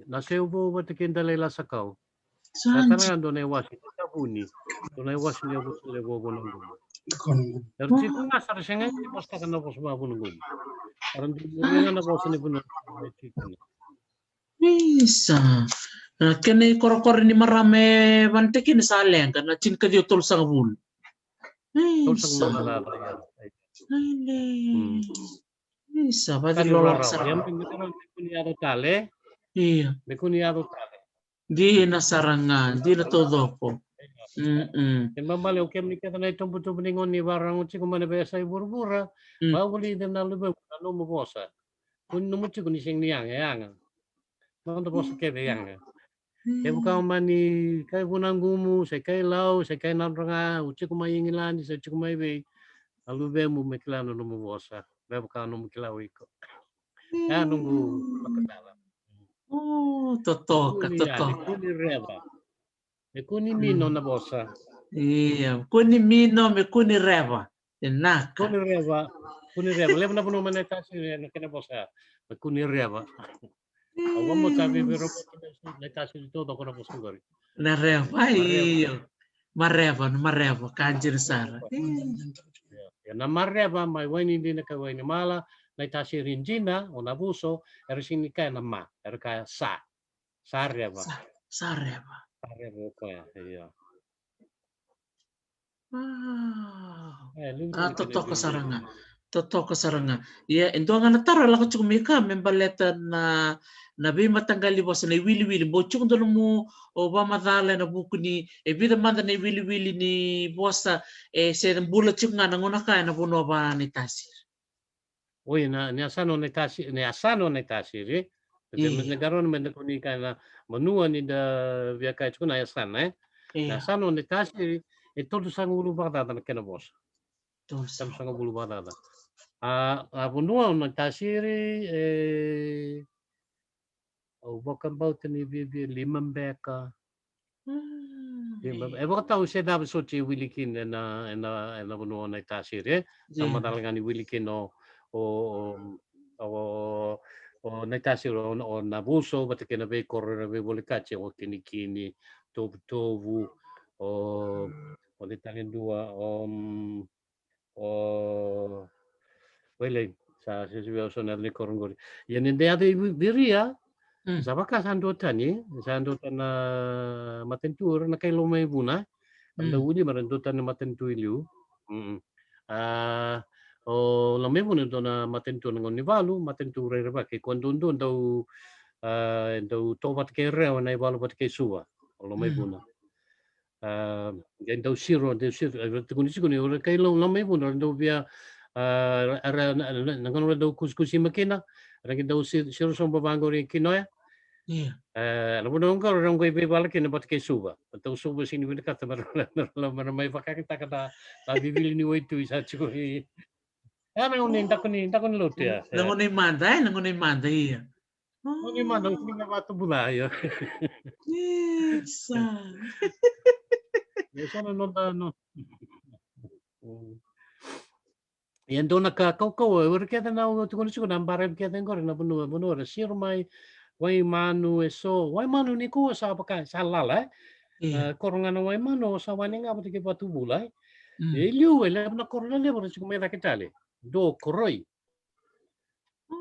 na Seuvou vata kei Dalailasakau. Sa tale ga dua na iwasi ni Savuni, dua na iwasi ni yavusa levu vakavunaqumu. Era tiko ga, sa ra sega ni vosataka na vosa vakavunaqumu. Era dau muria ga na vosa ni vanua e tiko kina. Isa. Na kena ikorokoro ni marama e vanua tiko kina sa leqa, na tinikaciwa tolusagavulu. Isa. Isa, vakacilola sara. Ia me kua ni yaco tale. Ia. Me kua ni yaco tale. Dina sara ga, dina taucoko. Mm-mm. E mamale o kemuni kece na itubutubu ni gone ni vakarorogo tiko mai na veiyasai vuravura. Vakavulici na luvemu na nomu vosa. Kua ni nomu tiko ni sega ni yaga, yaga. Noda vosa kece yaga. Kevaka o mani kai Vunaqumu, se kai Lau, se kai Nadroga, o tiko mai Igiladi, se tiko mai vei, a luvemu me kila na nomu vosa. Me vaka nomu kila o iko. Ya noqu vakasala. O, totoka, totoka. Me kua ni reva. Me kua ni mino na vosa. Ia, kua ni mino, me kua ni reva. Enaka. Kua ni reva, kua ni reva. Levu na vanua mai na Naitasiri na kena vosa. Me kua ni reva. Au vamota vei vei rau na Naitasiri taucoko na vosa qori. Na reva, io. Mareva, na mareva, ka dina sara. Ia, na mareva mai Wainidina kei Wainimala, Naitasiri dina, o Navuso, era sega ni kaya na ma, era kaya sa. Sa reva. Sa, sa reva. Sa reva o koya, ia. Wow. A, totoka sara ga. Totoka sara ga. Ia, e dua ga na taro e lako tiko mai ka me baleta na, na veimataqali vosa, na iwiliwili. Bau tiko dua nomu, o, vakamacala ena vuku ni, e vica mada na iwiliwili ni vosa, e se bula tiko ga na gauna ka ena vanua va Naitasiri. Oi, na, ni yasana o Naitasiri, ni yasana o Naitasiri. Io. Me da qarauna me da kua ni kaya na vanua ni da via kaya tiko na yasana, e? Io. Na yasana o Naitasiri, e tolusagavulu vakacaca na kena vosa. Tolusagavulu. Tolusagavulu vakacaca. A, a vanua o Naitasiri, e, au vakabauta ni viavia lima beka. Mm. Lima, e vakatau se cava soti e wili kina ena, ena, ena vanua o Naitasiri, e? Sa macala ga ni wili kina o, o, o, o Naitasiri, o, o Navuso, vata kei na veikoro era veivolekati, o Kinikini, Tovutovu, o, o cei tale dua, o, mm, o Wailei, sa sivia au so na yala ni koro qori. Ia ni da yaco i Vi-, Viria, mm, sa vaka sa duatani, sa duatani na matanitu, era na kai Lomaivuna. Mm. Da wili mera duatani na matanitu i liu. Mm. A, o Lomaivuna e dua na matanitu na gauna ni valu, matanitu rairai vaka, kei koya duadua dau, a, dau to vata kei Rewa, na ivalu vata kei Suva, o Lomaivuna. Mm. A, qai dau siro, dau siro, e, tukuni tiko ni, o ira kai Lo-, Lomaivuna, era dau via, a, era, na, na, na gauna era dau kusi-, kusima kina, era qai dau si-, siro sobu vaqori kina oya. Ia. E, na vanua qori, era qai veivala kina vata kei Suva. Vata Suva sega ni vinakata mera, mera, mera mai vakakitaka na, na vivili ni waitui sa tiko i. E, na gauna ni, daku ni, daku ni lotu ya. Na gauna i mada, e, na gauna i mada, ia. Oni mada, oni na vatubu ca, io. Isa. Ia, sa na noda, no. Ia, dua na ka kaukauwa, o ira kece na, au tukuna tiko na baraivi kece qori, na vanua, vanua era siro mai, Waimanu, eso, Waimanu nikua sa vaka, sa lala, e? Ia. A, koro ga na Waimanu, o Sawani ga vata kei Vatuvula, e? Mm. E liu, e levu na koro lelevu era tiko mai cake tale. Dua o Koroi.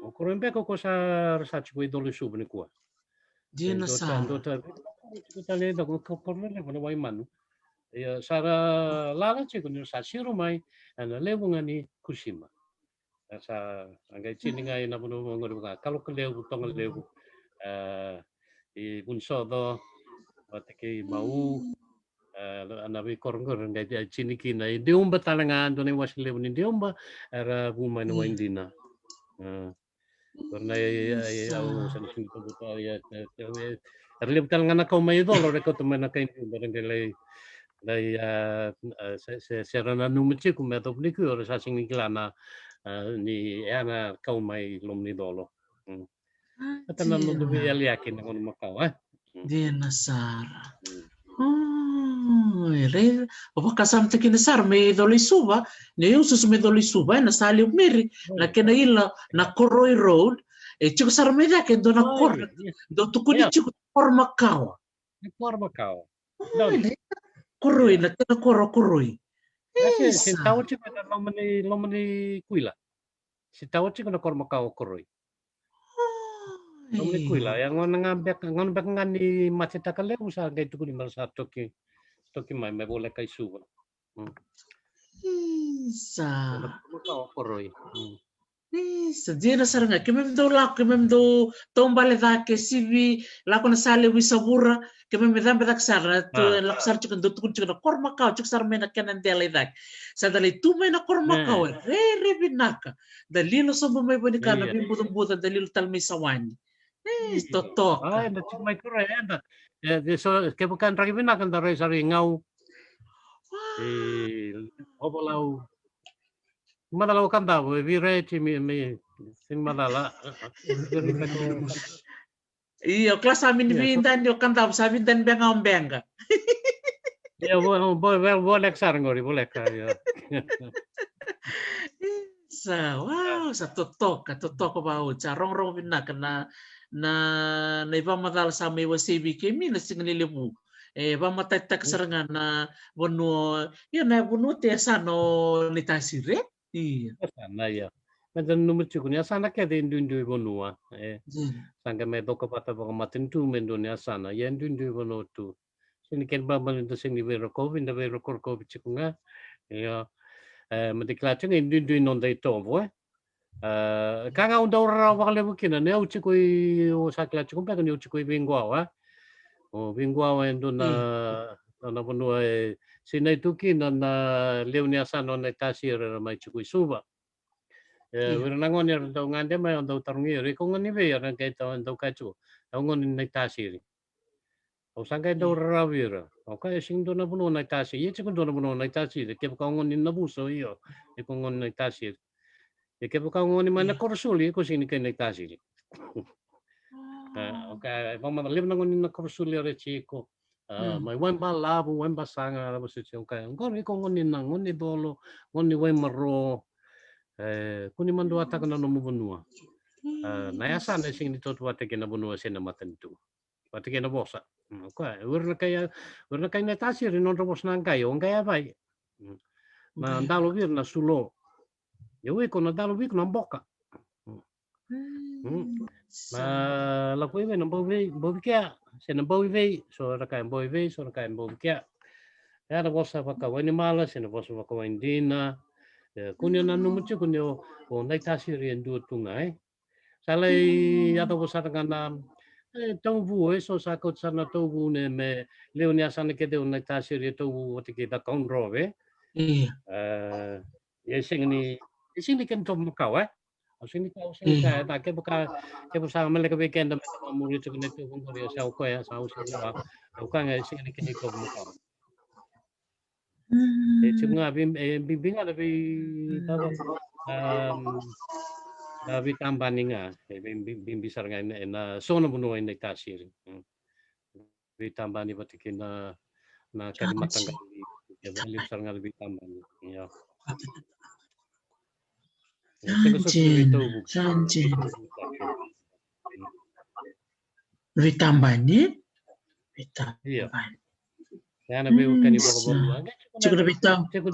O Koroi beka ko sa, ra sa tiko i Colo-i-Suva nikua. Dina sa. Dua ta, dua ta, tiko tale e coko, ko Koroi levu na Waimanu. Ia, sa ra lala tiko ni ra sa siro mai, ena levu ga ni kusima. Sa, sa, a qai tini ga ena vanua qori vaka, Kalokalevu, Togalevu, e, i Vunisoco, vata kei Mau, e, na veikoro qori, qai tini kina. I Deuba tale ga, dua na iwase levu ni Deuba, era vu mai na Waidina. E, qori na, e, e, au sa ni sini toka, e, e, e, era levu tale ga na kau mai Colo, era kauta mai na kai Deuba, era qai lai Dai, a, a, se, se, se ra nanuma tiko me yacova ni kua, o ra sa sega ni kila na, a, ni ya na kau mai loma ni colo. Mm. Ata na noda veiyaliyaki na gauna makawa, e? Mm. Dina sara. Mm. O, e rairai. O vakasamataki na sara mai colo i Suva, ni au susu mai colo i Suva, e na sa levu miri, na kena ila, na Koroi Road, e tiko sara mai cake, dua na koro, dua tukuni tiko na koro makawa. Na koro makawa. Koroi, na kena koro Koroi. Ia, se, se tawa tiko na loma ni, loma ni kuila. Se tawa tiko na koro makawa Koroi. Loma ni kuila. Ia gauna ga beka, gauna beka ga ni matetaka levu sa qai tukuni me ra sa toki, toki mai, me voleka i Suva. Mm. Isa. Na koro makawa Koroi. Mm. Isa, dina sara ga, keimami dau lako, keimami dau taubale cake, sivi, lako na sa levu i Savura, keimami cabe cake sara, tu, lako sara tiko, dau tukuni tiko na koro makawa, tiko sara mai na kena dela i cake. Sa da lai tu mai na koro makawa, rere vinaka. Da lilo sobu mai Vanikana, veibucabuca, da lilo tale mai Sawani. Isa, totoka. Ai, da tiko mai Koroi, eda. E, de so, kevaka draki vinaka, da rai sara i Gau. E, Ovalau. Macala o Kadavu, e vira e timi me sini macala. Io, kila sa mini vidani o Kadavu, sa vidani beka o Beqa. Io, vo, vo, vo, voleka sara qori, voleka, io. Sa, wow, sa totoka, totoka vau, sa rogorogo vinaka na, na, na ivakamacala sa mai wasei vei keimami na siga ni levu. E, vamataitaka sara ga na vanua, io, na vanua te yasana o Naitasiri, e? Io. Yasana, io. Meda nanuma tiko ni yasana kece e duidui vanua, e. Sa qai mai coka vata vakamatanitu me dua ni yasana, ia e duidui vanua tu. Sega ni kena ibalebale da sega ni veirokovi, da veirokovi tiko ga. Io. E, meda kila tiko ga e duidui noda itovo, e. E, ka ga au dau rarawa vakalevu kina, ni au tiko i, au sa kila tiko beka ni au tiko i Viquawa, e. O Viquawa e dua na, na, na vanua e sinai tu kina na lewe ni yasana o Naitasiri era mai tiko i Suva. E, o ira na gone era dau gade mai, au dau tarogi ira, iko gone vei, era qai dau, dau kaya tiko, au gone ni Naitasiri. Au sa qai dau rarawa vei ira. Au kaya, e sega ni dua na vanua o Naitasiri. Ia tiko dua na vanua o Naitasiri. Kevaka o gone ni Navusa, io, iko gone ni Naitasiri. Ia kevaka o gone mai na Korosuli, iko sega ni kai Naitasiri. A, okay, vakamacala, levu na gone ni Nakorosuli era tiko. A, mai Waibalavu, Waibasaga, era vosa tiko. Okay, qori iko gone na, gone ni Colo, gone ni Waimaro. E, kua ni maduataka na nomu vanua. A, na yasana e sega ni tautauvata kei na vanua se na matanitu. Vata kei na vosa. Mm, okay. O ira na kai, o ira na kai Naitasiri, nodra vosa na qai, o qai yavai. Mm. Na dalo vei ira na sulo. Ia o iko, na dalo vei iko na boka. Mm. Mm. Na lako i vei, na bau vei, bau vikea, se na bau i vei, so ra kaya bau i vei, so ra kaya bau vikea. Ia na vosa vakawainimala, se na vosa vakawainidina. E, kua ni nanuma tiko ni o, o Naitasiri e dua tu ga, e. Sa lai yacova sara ga na, e, tauvu, e, so sa kauta sara na tauvu ne me lewe ni yasana kece o Naitasiri e tauvu vata kei Cakaudrove. Io. E, e sega ni, e sega ni kena itovo makawa, e. Au sega ni kaya, au sega ni kaya, e, kevaka, kevaka sa maleka vei keda me da vakamuri tiko na itovo qori, au sa, o koya, sa, au sega ni kaya, au kaya ga e sega ni kena itovo makawa. E tiko ga vei, e bibi ga na vei, na veitabani ga, e vei, bi-, bibi sara ga ena, ena so na vanua e Naitasiri. Mm. Veitabani vata kei na, na kena mataqali, e vakalevu sara ga na veitabani. Ia. Sa dina, sa dina. Veitabani. Veitabani. Ia na veiwekani vakavanua. Tiko na veitabani. Tiko,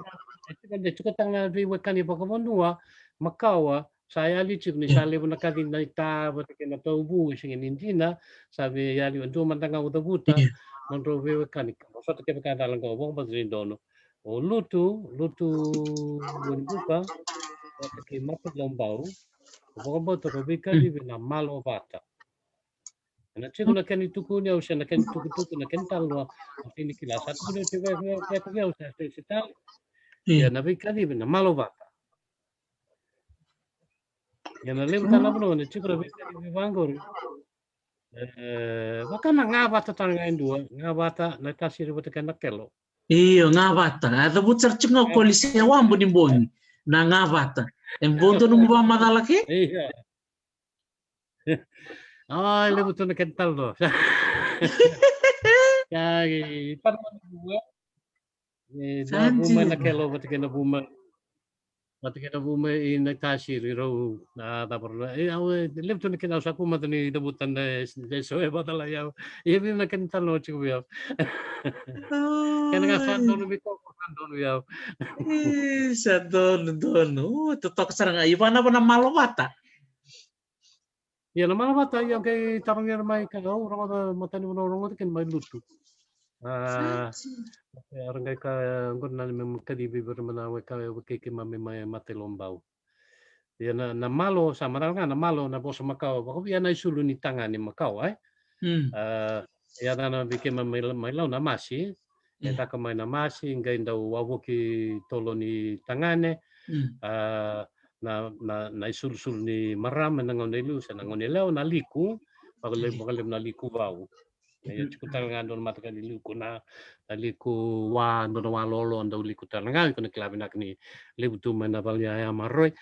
tiko, tiko talega na veiwekani vakavanua makawa, sa yali tiko ni sa levu na kaci naita vata kei na tauvu e sega ni dina, sa veiyali e dua mada ga au cavuta, nodrau veiwekani. Vosota kevaka e cala qo, vakabauta ni donu. O Lutu, Lutu Winibuka, vata kei Mata Laubau, o vakabauta ko veikacivi na malovata. Ena tiko na kena itukuni au se na kena itukutuku na kena talanoa, au sega ni kila, sa tukuni oti vei, vei, vei, vei au sa se, se tale. Ia na veikacivi na malovata. Ia na levu tale na vanua na tiko na veikacivi vaqori. E, vaka na gavata tale ga e dua, gavata Naitasiri vata kei Nakelo. Io, gavata. A cavuta sara tiko ga o Koli se wabu ni bogi. Na gavata. E bau donu mo vakamacala ke? Io. Ai, levu tu na kena talanoa. Ia, e, talanoa ni vuma. E, na vuma na kelo vata kei na vuma. Vata kei na vuma i na tasiri rau na cava rau na. E, au, e, levu tu na kena au sa kua mada ni cavuta na, e, so e vata la i au. Ia vei na kena talanoa tiko vei au. Kena ga sa donu vei koko, sa donu vei au. E, sa donu, donu. O, totoka sara ga. I vanava na malo vata. Ia na malo vata, ia qai tarogi ira mai ka au rogoca, matani vanua rogoca kina mai Lutu. A, era qai ka, qori na me kacivi vei ira mai na weka, weka keimami mai Matailobau. Ia na, na malo, sa marau ga na malo, na vosa makawa, vaka ia na isulu ni tagane makawa, e? A, ia na, na vei keimami mai, mai Lau na masi, e taka mai na masi, qai dau wavoki tolo ni tagane, a, na, na, na isulusulu ni marama, na gauna i liu, se na gauna i lewa, na liku, vakalevu, vakalevu na liku vau. Ia tiko tale ga dua na mataqali liku na, na liku wa, dua na wa lolo, dau liku tale ga, iko na kila vinaka ni levu tu mai na vale ni yaya maroroi.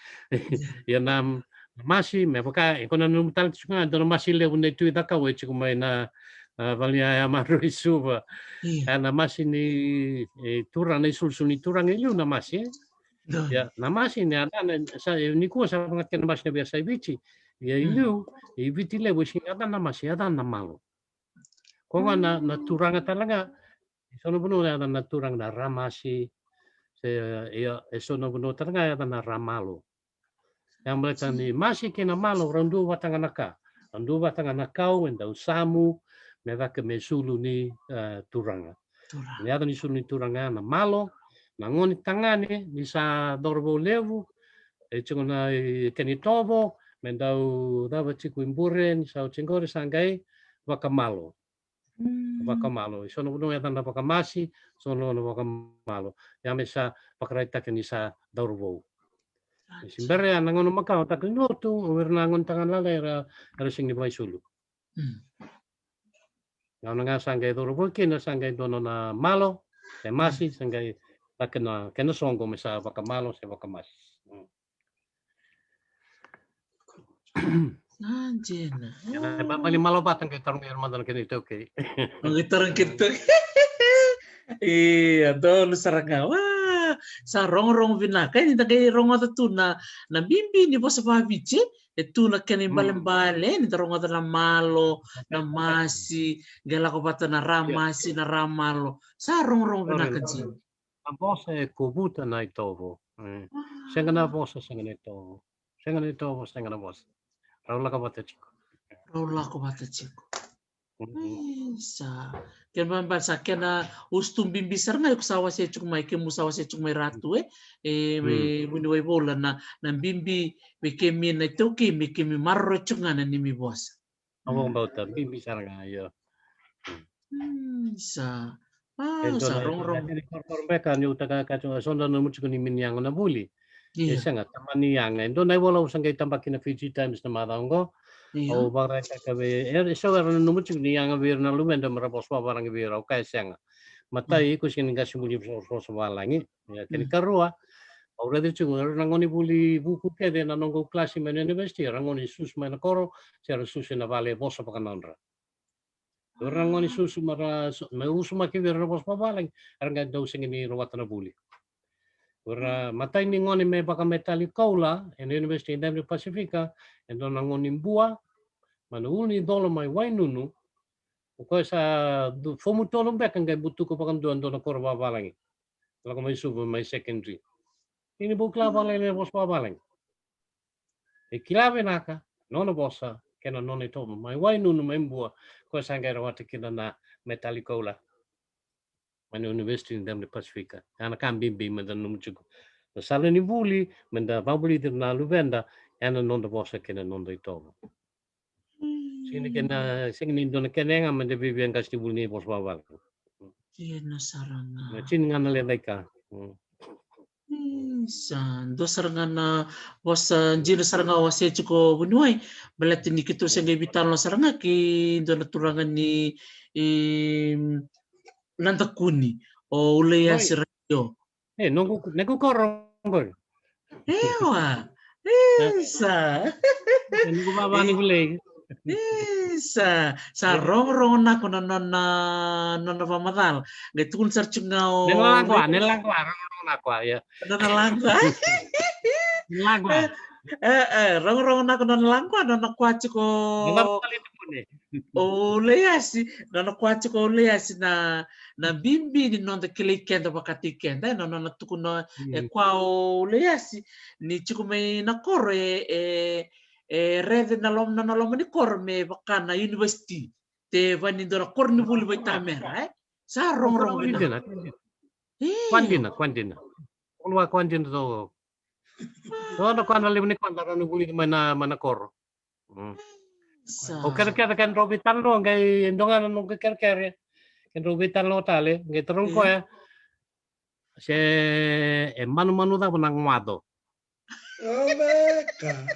Ia na, na masi, me vaka, iko na nomu tale tiko ga, dua na masi levu na i Tui Cakau, e tiko mai na, na vale ni yaya maroroi Suva. Ia na masi ni, e, turaga, na isulusulu ni turaga i liu na masi, e? Ia na masi ni a, na, sa, e, nikua sa vaka kei na masi na veiyasai Viti. Ia i liu, i Viti levu, e sega ni a na masi, a na malo. Ko ga na, na turaga tale ga, e so na vanua e yaca na turaga na ramasi, se, ia, e so na vanua tale ga e yaca na ramalo. Ia baleta ni masi kei na malo, rau dua vata ga na ka. Rau dua vata ga na kau, e dau samu, me caka me sulu ni, e, turaga. Turaga. Ni yaca ni sulu ni turaga na malo, na gone tagane, ni sa cauravou levu, e tiko na i kena i tovo, me dau cava tiko i bure, ni sa oti qori sa qai vakamalo. Vakamalo. E so na vanua e yaca na vakamasi, so na vanua vakamalo. Ia me sa vakaraitaka ni sa cauravou. Ni se bera ya na gauna makawa, taka ni lotu, o ira na gone tagane lalai era, era sega ni vakaisulu. Gauna ga sa qai cauravou kina, sa qai dua na nona malo, se masi, sa qai, na kena, kena soqo me sa vakamalo, se vakamasi. Sa dina. Ena, e, ba-, bali malo vata qai tarogi ira mada na kena itaukei. Qai tarogi kena itaukei. Ia, donu sara ga. Wa, sa rogorogo vinaka. E, ni da qai rogoca tu na, na bibi ni vosa vakaViti. E tu na kena ibalebale, ni da rogoca na malo, na masi, qai lako vata na ramasi, na ramalo. Sa rogorogo vinaka dina. Na vosa e kovuta na itovo. E. Sega na vosa, sega na itovo. Sega na itovo, sega na vosa. Rau lako vata tiko. Rau lako vata tiko. Isa. Kena ibalebale sa kena usutu bibi sara ga iko sa wasea tiko mai, kemu sa wasea tiko mai Ratu, e. E, me vuniwai Vola na, na bibi, me kemi na itaukei, me kemi maroroi tiko ga na nemi vosa. Au vakabauta, bibi sara ga, io. Sa. A, sa rogorogo. Beka niu taka ka tiko, so na nomu tiko ni mini yaga na vuli. E sega, tamani yaga. E dua na ivola au sa qai tabaki na Fiji Times na macawa oqo. Au vakaraitaka vei, e, e so era na nomu tiko ni yaga vei ira na luveda me ra vosa vavalagi vei ira, au kaya sega. Matai, iko sega ni qasi buli vosa, vosa vavalagi. Ia, kena ikarua, au raica tiko, era na gone vuli vuku kece na noqu kalasi mai na university, era gone susu mai na koro, se ra susu ena vale e vosa vakanodra. Era na gone susu mara, me usumaki vei ira na vosa vavalagi, era qai dau sega ni rawata na vuli. Era matai ni gone me vakametali koula ena university e Dabe ni Pasifika, e dua na gone Bua, mai na ulu ni colo mai Wainunu, o koya sa fomu tolu beka qai butuka vakadua dua na koro vavalagi. Lako mai Suva mai secondary. Ia ni bau kila vakalailai na vosa vavalagi. E kila vinaka nona vosa kei na nona itovo mai Wainunu mai Bua, koya sa qai rawata kina na metali koula mai na University ni Dabe ni Pasifika. Ia na ka bibi meda nanuma tiko. Na sala ni vuli, meda vakavulici ira na luveda ena noda vosa kei na noda itovo. Sega ni kena, sega ni dua na kena yaga meda viavia qasi ni vuli ni vosa vavalagi. Dina sara ga. Na tini ga na ledaika. Sa dua sara ga na vosa dina sara ga o wasea tiko vuniwai. Baleta ni keitou se qai veitalanoa sara ga kei dua na turaga ni, e, Nadakuni. O Uleiasi Oi. Radio. E, noqu, noqu koro oqori. Ewa. Isa. E, noqu vava, e, noqu lei. Isa. Sa, e, rogorogo nako na nona, nona vakamacala. Qai tukuna sara tiko ga o Nela Laqua, Nela Laqua, rogorogo nako, ia. Nona Laqua. Nela Laqua. E, e, e, rogorogo nako nona Laqua, nona kua tiko. Nela Laqua, Laqua. O Uleiasi, nona kua tiko o Uleiasi na, na bibi ni noda kilai keda vakataki keda, e, na nona tukuna, e, mm, kua o Uleiasi, ni tiko mai na koro e, e, e rece na loma, na, na loma ni koro me vaka na university, te vani dua na koronivuli vaitamera, e? Sa rogorogo vinaka. Kua dina, kua dina. E. Kua dina, kua dina. Kua dina to. Sa. Dua na kua na levu ni kua da rawa ni vulici mai na, mai na koro. Mm. Sa. O kerekere, kedrau veitalanoa, qai dua ga na noqu kerekere. Kedrau veitalanoa tale, qai taroga, mm, koya. Se e manumanu cava na guaco? Oh my God.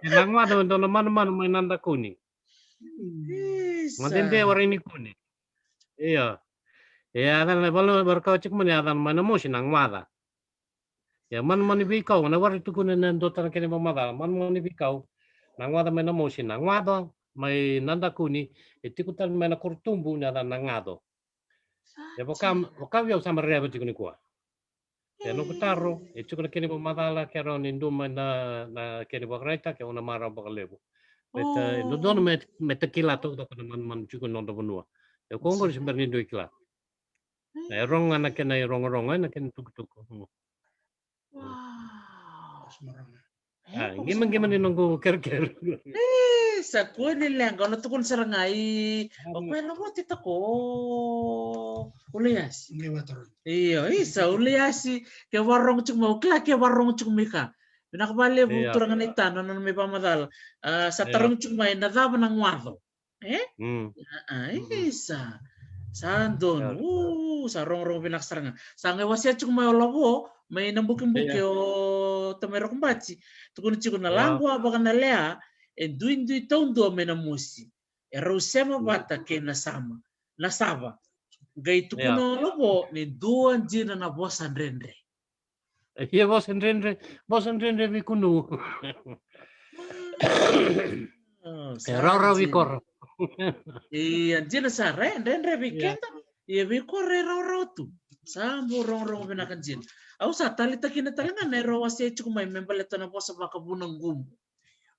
E na guaco, e dua na manumanu mai Nadakuni. Isa. Madede, warai ni kune. Io. E yacana, e vale, varkau tiko mai, yacana mai na mosi na guaca. Ia manumanu ni veikau, na warai tukuna na dua tale na kena ivakamacala, manumanu ni veikau. Na guaca mai na mosi na guaca, mai Nadakuni, e tiko tale mai na korotubu, na yacana na gaco. E vaka, vaka vei au sa mareva tiko nikua. E noqu taro, e tiko na kena ivakamacala, ke rawa ni dua mai na, na kena ivakaraitaki, au na marau vakalevu. Me ta, e dodonu me, me ta kila taucoko na manumanu tiko e noda vanua. E ko oqori se bera ni dua e kila. E rogo ga na kena irogorogo, e na kena tukutuku. Mm. Wow. A, qimaqima ni noqu kerekere. E, sa kua ni leqa, o na tukuna sara ga i, o koya na voti tako. Uleiasi. Io, isa, Uleiasi, ke vakarorogo tiko mai, o kila ke vakarorogo tiko mai ka. Vinaka vakalevu, io, turaga na itana, na nona mai vakamacala. A, sa, io, tarogi tiko mai, na cava na guaco. E? Mm. A, a, mm-mm, isa. Sa donu. Io. U, sa rogorogo vinaka sara ga. Sa qai wasea tiko mai o Lavo, mai na bukibuki, io, o Tamai Rokobati. Tukuna tiko na, io, laqua vaka na lea, e duidui taudua mai na mosi. E rau sema, mm, vata kei na sama. Na sava. Qai tukuna, io, o Lavo, ni dua dina na vosa dredre. Ia vosa dredre, vosa dredre vei kunu. Oh, e sa rawarawa vei dina. Koro. Ia, dina sara, e dredre vei, ia, keda. Ia vei koro e rawarawa tu. Sa bau rogorogo vinaka dina. Au sa taleitaka kina tale ga na e rau wasea tiko mai me baleta na vosa vakavunaqumu.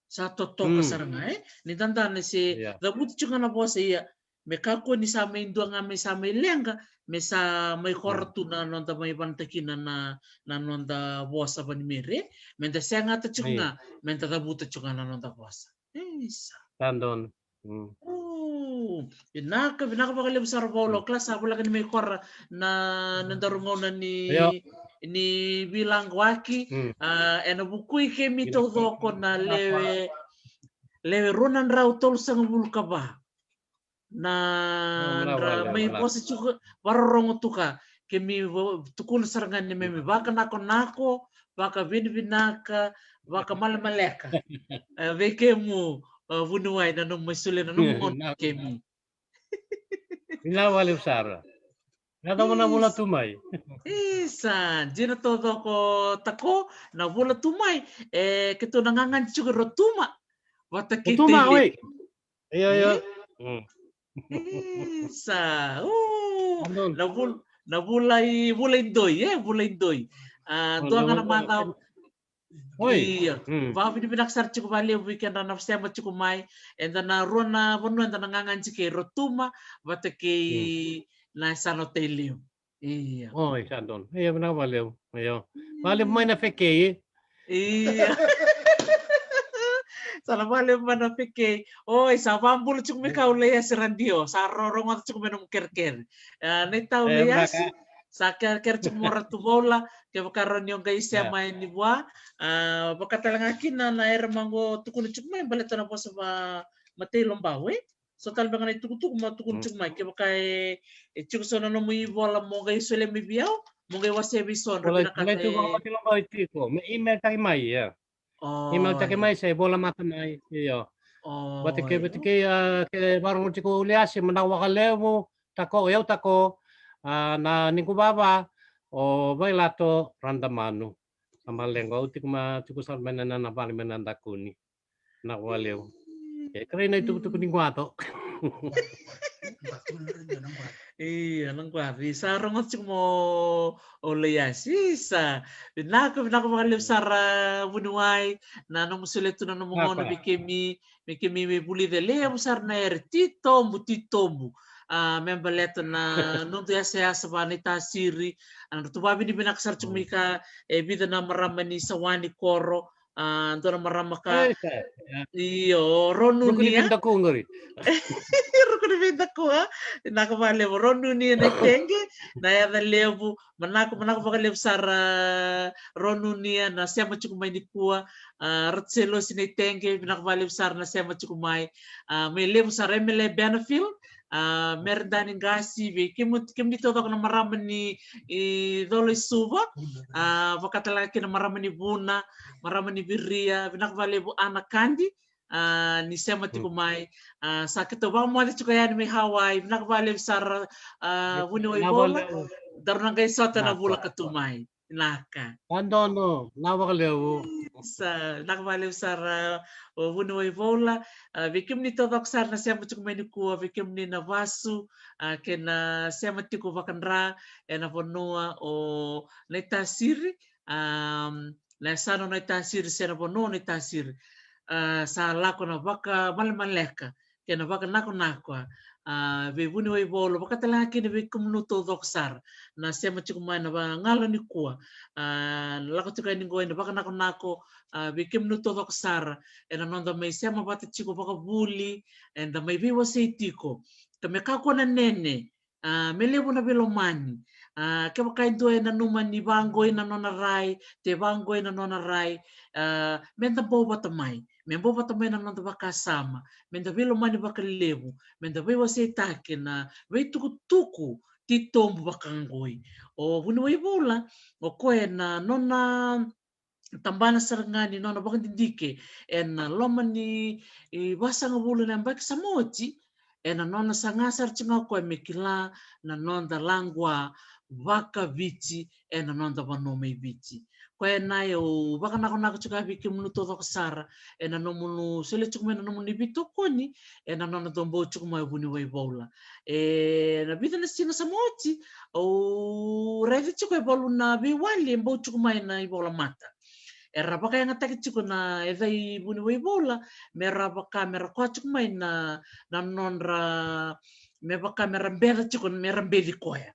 Sa totoka, mm, sara ga, e? Ni dadana se, ia, cavuti tiko ga na vosa, ia. Me kakua ni sa mai dua ga me sa mai leqa, me sa mai kora, mm, tu na noda mai vanataki na, na, na noda vosa vanimeri, e? Me da segata tiko, io, ga, me da cavuta tiko ga na noda vosa. Isa. Sa donu. Mm. O, vinaka, vinaka vakalevu sara vakaoqo, mm, kila sa voleka ni mai kora na, na, mm, nodaru gauna ni, io, ni veilaqaki, mm, a, ena vukui kemi, io, taucoko na lewe, lewe rua na drau tolusagavulu ka va. Na, na, na, dra, na, mai vosa tiko, vakarorogo tu ka, kemi vo-, tukuna sara ga ni me, mm, mi vakanakonako, vakavinavinaka, vakamalemaleka. E, vei kemu, e, vuniwai, na nomu mai solia na nomu gauna, na, kemi. Vinaka vakalevu sara. Yacova na vula tu mai. Isa, dina taucoko tako, na vula tu mai, e, keitou na gagadi tiko i Rotuma. Vata kei Rotuma, Tailevu. Oi. Io, io. E? Mm. Isa, u, na vul-, na vula i, vula i doi, e, vula i doi. A, dua ga na macawa. Oi. Io. Mm. Vakavinavinaka sara tiko vakalevu vei keda na sema tiko mai. Eda na rua na vanua eda na gagadi tiko, Rotuma vata kei, mm, na yasana o Tailevu. Io. Oi, sa donu. Io, vinaka vakalevu. Io. Mm. Vakalevu mai na fekei. Io. Sa na vakalevu mai na fekei. Oi, sa vakabula tiko mai ka Uleiasi Radio. Sa ro-, rogoca tiko mai nomu kerekere. A, na itau, e, Uleiasi. Vinaka. Sa kerekere tiko mo Ratu Vaula, kevaka rawa ni o qai sema, e, yani vua. A, vaka tale ga kina na era maqo tukuna tiko mai baleta na vosa vamatei Lobau, e? So tale beka na itukutuku mo tukuna tiko mai, kevaka e, e tiko so na nomu ivola mo qai solia mai vei au, mo qai wasea vei so na, vinaka, e. Tiko vamatei Lobau tiko, me email taki mai, ia. O, email taki mai, ia, se vola mata mai, io. O, vata kei, io, vata kei, a, ke vakarorogo tiko Uleiasi, vinaka vakalevu, Tako, o yau Tako, a, na Niquvava, o Vailato Radamanu. Na Malequ, au tiko ma, tiko sara mai na, na, na vale mai na Dakuni. Na Valeu. E, kerei na itukutuku ni guato. Ia, na guavi. Sa rogo tiko mo o Leiasi, sa. Vinaka, vinaka vakalevu sara vuniwai, na nomu solia tu na nomu gauna vei kemi, me kemi me vulica levu sara na ere titobu, titobu. A, me baleta na nodu yasayasa va na itasiri, a, na tu vavinavinaka sara tiko mai ka, e vica na marama ni Sawani koro, a, dua na marama ka. Io, Ronunia. Ruku ni veidaku qori. Ruku ni veidaku, a? Vinaka vakalevu, Ronunia na itege, na yaca levu, manako, manako vakalevu sara Ronunia na sema tiko mai nikua, a, Ratu Selosi na itege, vinaka vakalevu sara na sema tiko mai, a, mai levu sara Emele Benafil, a, Meredani Qasi, vei kemu, kemuni taucoko na marama ni, i, Colo i Suva, a, vakatalega kina marama ni Vuna, marama ni Viria, vinaka vakalevu Ana Kandi, a, ni sema tiko mai, a, sa keitou vakamoce tiko yani mai Hawaii, vinaka vakalevu sara, a, vuniwai Vola, daru na qai sota na vula ka tu mai. Vinaka. Sa donu, na vakalevu. Sa, vinaka vakalevu sara, o vuniwai Vola, a, vei kemuni taucoko sara na sema tiko mai nikua, vei kemuni na vasu, a, kei na sema tiko vakadra ena vanua o Naitasiri, a, na yasana o Naitasiri se na vanua o Naitasiri. A, sa lako na vakamalemaleka kei na vakanakonako, a, vei vuniwai Vola, vakatalega kina vei kemuni taucoko sara na sema tiko mai na vagalo nikua, a, lako tiko yani qo ena vakanakonako, a, vei kemuni taucoko sara ena noda mai sema vata tiko vakavuli, eda mai veiwasei tiko. Ka me kakua na nene, a, me levu na veilomani. A, kevaka e dua e nanuma ni vaqoi na nona rai, te vaqoi na nona rai, a, meda bau vata mai, me bau vata mai na noda vakasama, meda veilomani vakalevu, meda veiwaseitaki na veitukutuku titobu vakaqoi. O vuniwai Vola, o koya na nona tabana sara ga ni nona vakadidike ena loma ni, i, vasagavulu na yabaki sa oti, ena nona saga sara tiko ga o koya me kila na noda laqua vakaviti ena noda vanua mai Viti. Koya na e au vakanakonako tiko ga vei kemuni taucoko sara ena nomuni solia tiko mai na nomuni veitokoni ena nona dau bau tiko mai o vuniwai Vola. Ena vica na siga sa oti, au raica tiko e valu na veiwali e bau tiko mai na ivola mata. Era vakayagataki tiko na yaca i vuniwai Vola, mera vaka mera koya tiko mai na, na nodra, me vaka mera beca tiko, mera beci koya.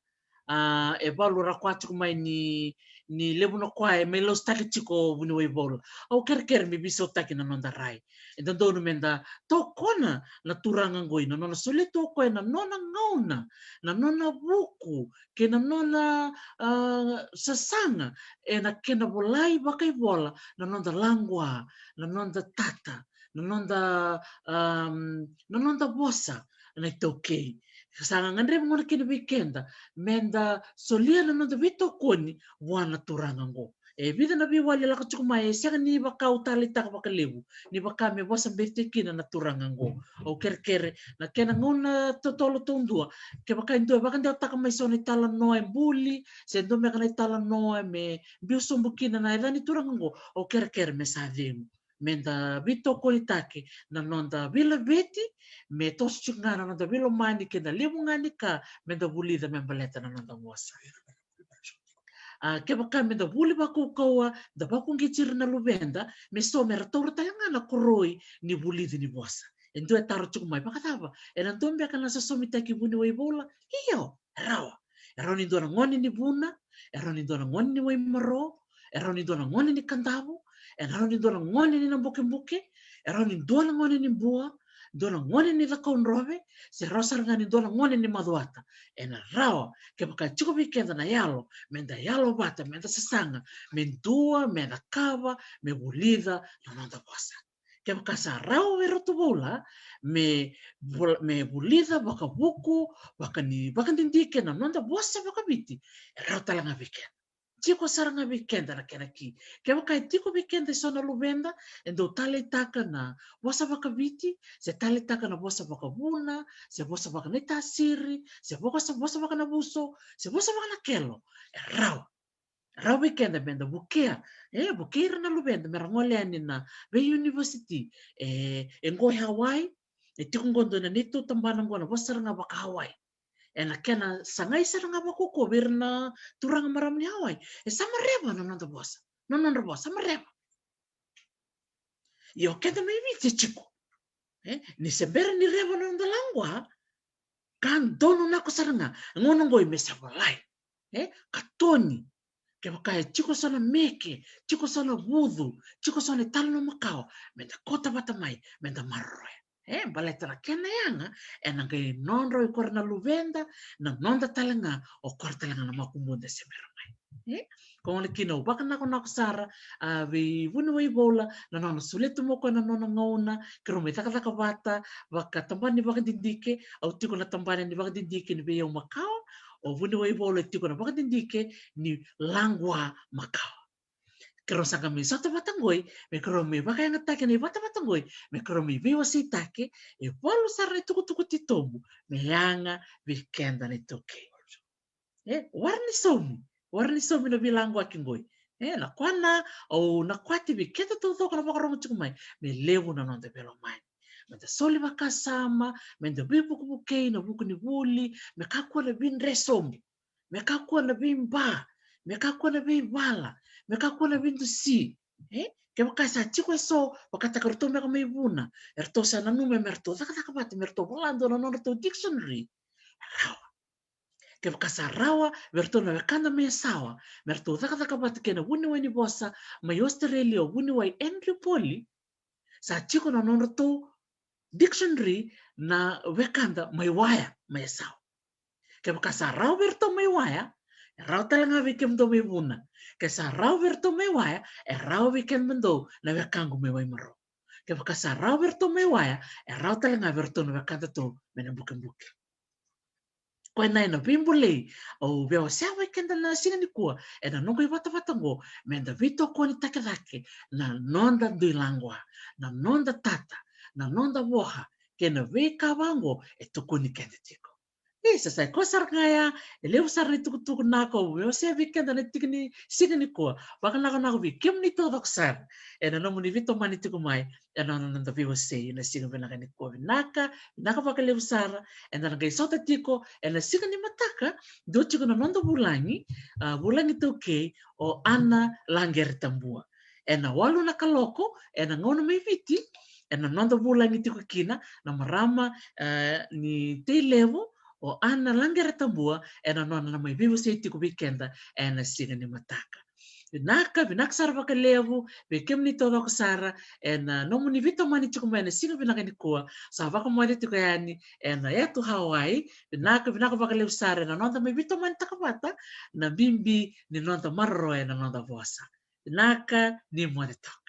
A, e valu ra koya tiko mai ni, ni levu na koya e mai lasutaki tiko o vuniwai Vola. Au kerekere me veisautaki na noda rai. E dodonu meda tokona na turaga qoi, na nona solia tu o koya na nona gauna, na nona vuku, kei na nona, a, sasaga ena kena volai vakaivola na noda laqua, na noda tata, na noda, am, na noda vosa na iTaukei. Sa gagadreva gona kina vei keda meda solia na noda veitokoni vua na turaga qo. E vica na veiwali e lako tiko mai, e sega ni vaka au taleitaka vakalevu, ni vaka me vosa bete kina na turaga qo. Au kerekere na kena gauna totolo taudua, kevaka e dua e vakadewataka mai so na italanoa e buli, se dua beka na italanoa me biu sobu kina na yaca ni turaga qo, au kerekere me sa cegu. Meda veitokonitaki na noda veilaveti, me toso tiko ga na noda veilomani kei na levu ga ni ka meda vulica me baleta na noda vosa. A, kevaka meda vuli vakaukauwa, da vakauqeti ira na luveda, me so mera taura tale ga na koroi ni vulici ni vosa. E dua e taro tiko mai, vakacava? Ena dua beka na sosomitaki vuniwai Vola? Io, e rawa. E rawa ni dua na gone ni Vuna, e rawa ni dua na gone ni Waimaro, e rawa ni dua na gone ni Kadavu, e rawa ni dua na gone ni Nabukebuke, e rawa ni dua na gone ni Bua, dua na gone ni Cakaudrove, se rawa sara ga ni dua na gone ni Macuata. Ena rawa, kevaka e tiko vei keda na yalo, meda yalo vata, meda sasaga, me dua, me cakava, me vulica na noda vosa. Kevaka sa rawa vei Ratu Vola me, me vulica vakavuku, vakani, vakadidike na noda vosa vakaviti, e rawa tale ga vei keda. tiko sara ga vei keda na kena ki. Kevaka e tiko vei keda e so na luveda e dau taleitaka na vosa vakaviti, se taleitaka na vosa vakavuna, se vosa vakanaitasiri, se vosa, vosa vakanavuso, se vosa vakanakelo, e rawa. Rawa vei keda meda vukea, e, vukei ira na luveda mera gole yani na veiunivesiti, e, e qo e Hawaii, e tiko qo dua na neitou tabana qo na vosa sara ga vaka-Hawaii. Ena kena sagai sara ga vakaukaua vei ira na turaga marama ni Hawaii, e sa mareva na noda vosa, na nodra vosa, sa mareva. Io, keda mai Viti e tiko. E, ni se bera ni reva na noda laqua, ka donu nako sara ga, gauna qoi me se volai. E, ka toni. Kevaka e tiko so na meke, tiko so na vucu, tiko so na italanoa makawa, meda kauta vata mai, meda maroroya. E, baleta na kena yaga, ena qai nodra o ira na luveda, na noda tale ga, o ira tale ga na makubuda se bera mai. E, ko gona kina au vakanakonako sara, a, vei vuniwai Vola, na nona solia tu mai o koya na nona gauna, keirau mai cakacaka vata, vaka tabana ni vakadidike, au tiko na tabana ni vakadidike ni veiyau makawa, o vuniwai Vola e tiko na vakadidike ni laqua makawa. Keirau sa qai mai sota vata qoi, me keirau mai vakayagataki na ivatavata qoi, me keirau mai veiwaseitaki e valu sara na itukutuku titobu me yaga vei keda na iTaukei. E, wara ni saumi, wara ni saumi na veilaquaki qoi. E, na koya na, au na kwati vei keda taucoko na vakarogo tiko mai, me levu na noda veilomani. Meda soli vakasama, meda veivukevukei ena vuku ni vuli, me kakua na veidre sobu, me kakua na veiba, me kakua na veivala, me kakua na veidusi. E, kevaka sa tiko e so, vakataka ratou me ka mai vuna, eratou sa nanuma me ratou cakacaka vata, me ratou vola dua na nodratou dictionary. Rawa. Kevaka sa rawa vei ratou na wekada mai Yasawa me ratou cakacaka vata kei na vuniwai ni vosa mai Australia, o vuniwai Andrew Poli, sa tiko na nodratou dictionary na wekada mai Waya mai Yasawa. Kevaka sa rawa vei ratou mai Waya, e rawa tale ga vei kemudou mai Vuna. Ke sa rawa vei ratou mai Waya, e rawa vei kemudou na wekaqu mai Waimaro. Kevaka sa rawa vei ratou mai Waya, e rawa tale ga vei ratou na wekadatou mai Nabukebuke. Koya na, ena veibolei au via wasea vei keda na siga nikua, ena noqu ivatavata oqo, meda veitokonitaki cake na noda dui laqua, na noda tata, na noda vosa, kei na veika vaqo e tokoni keda tiko. E, sa, sa i koya sara ga ya, e levu sara na itukutuku na ka au via wasea vei keda na tiki ni siga nikua. Vakanakonako vei kemuni taucoko sara ena nomuni veitomani tiko mai ena noda veiwasei ena siga vinaka nikua. Vinaka, vinaka vakalevu sara. Eda na qai sota tiko ena siga ni mataka, dua tiko na noda vulagi, a, vulagi iTaukei, o Ana Laqeretabua. Ena walu na kaloko ena gauna mai Viti, ena noda vulagi tiko kina na marama, e, ni Tailevu, o Ana Laqeretabua, ena nona na mai veiwasei tiko vei keda ena siga ni mataka. Vinaka, vinaka sara vakalevu vei kemuni taucoko sara ena nomuni veitomani tiko mai ena siga vinaka nikua. Sa vakamoce tiko yani ena yatu Hawaii. Vinaka, vinaka vakalevu sara ena noda mai veitomanitaka vata na bibi ni noda maroroya na noda vosa. Vinaka, ni moce toka.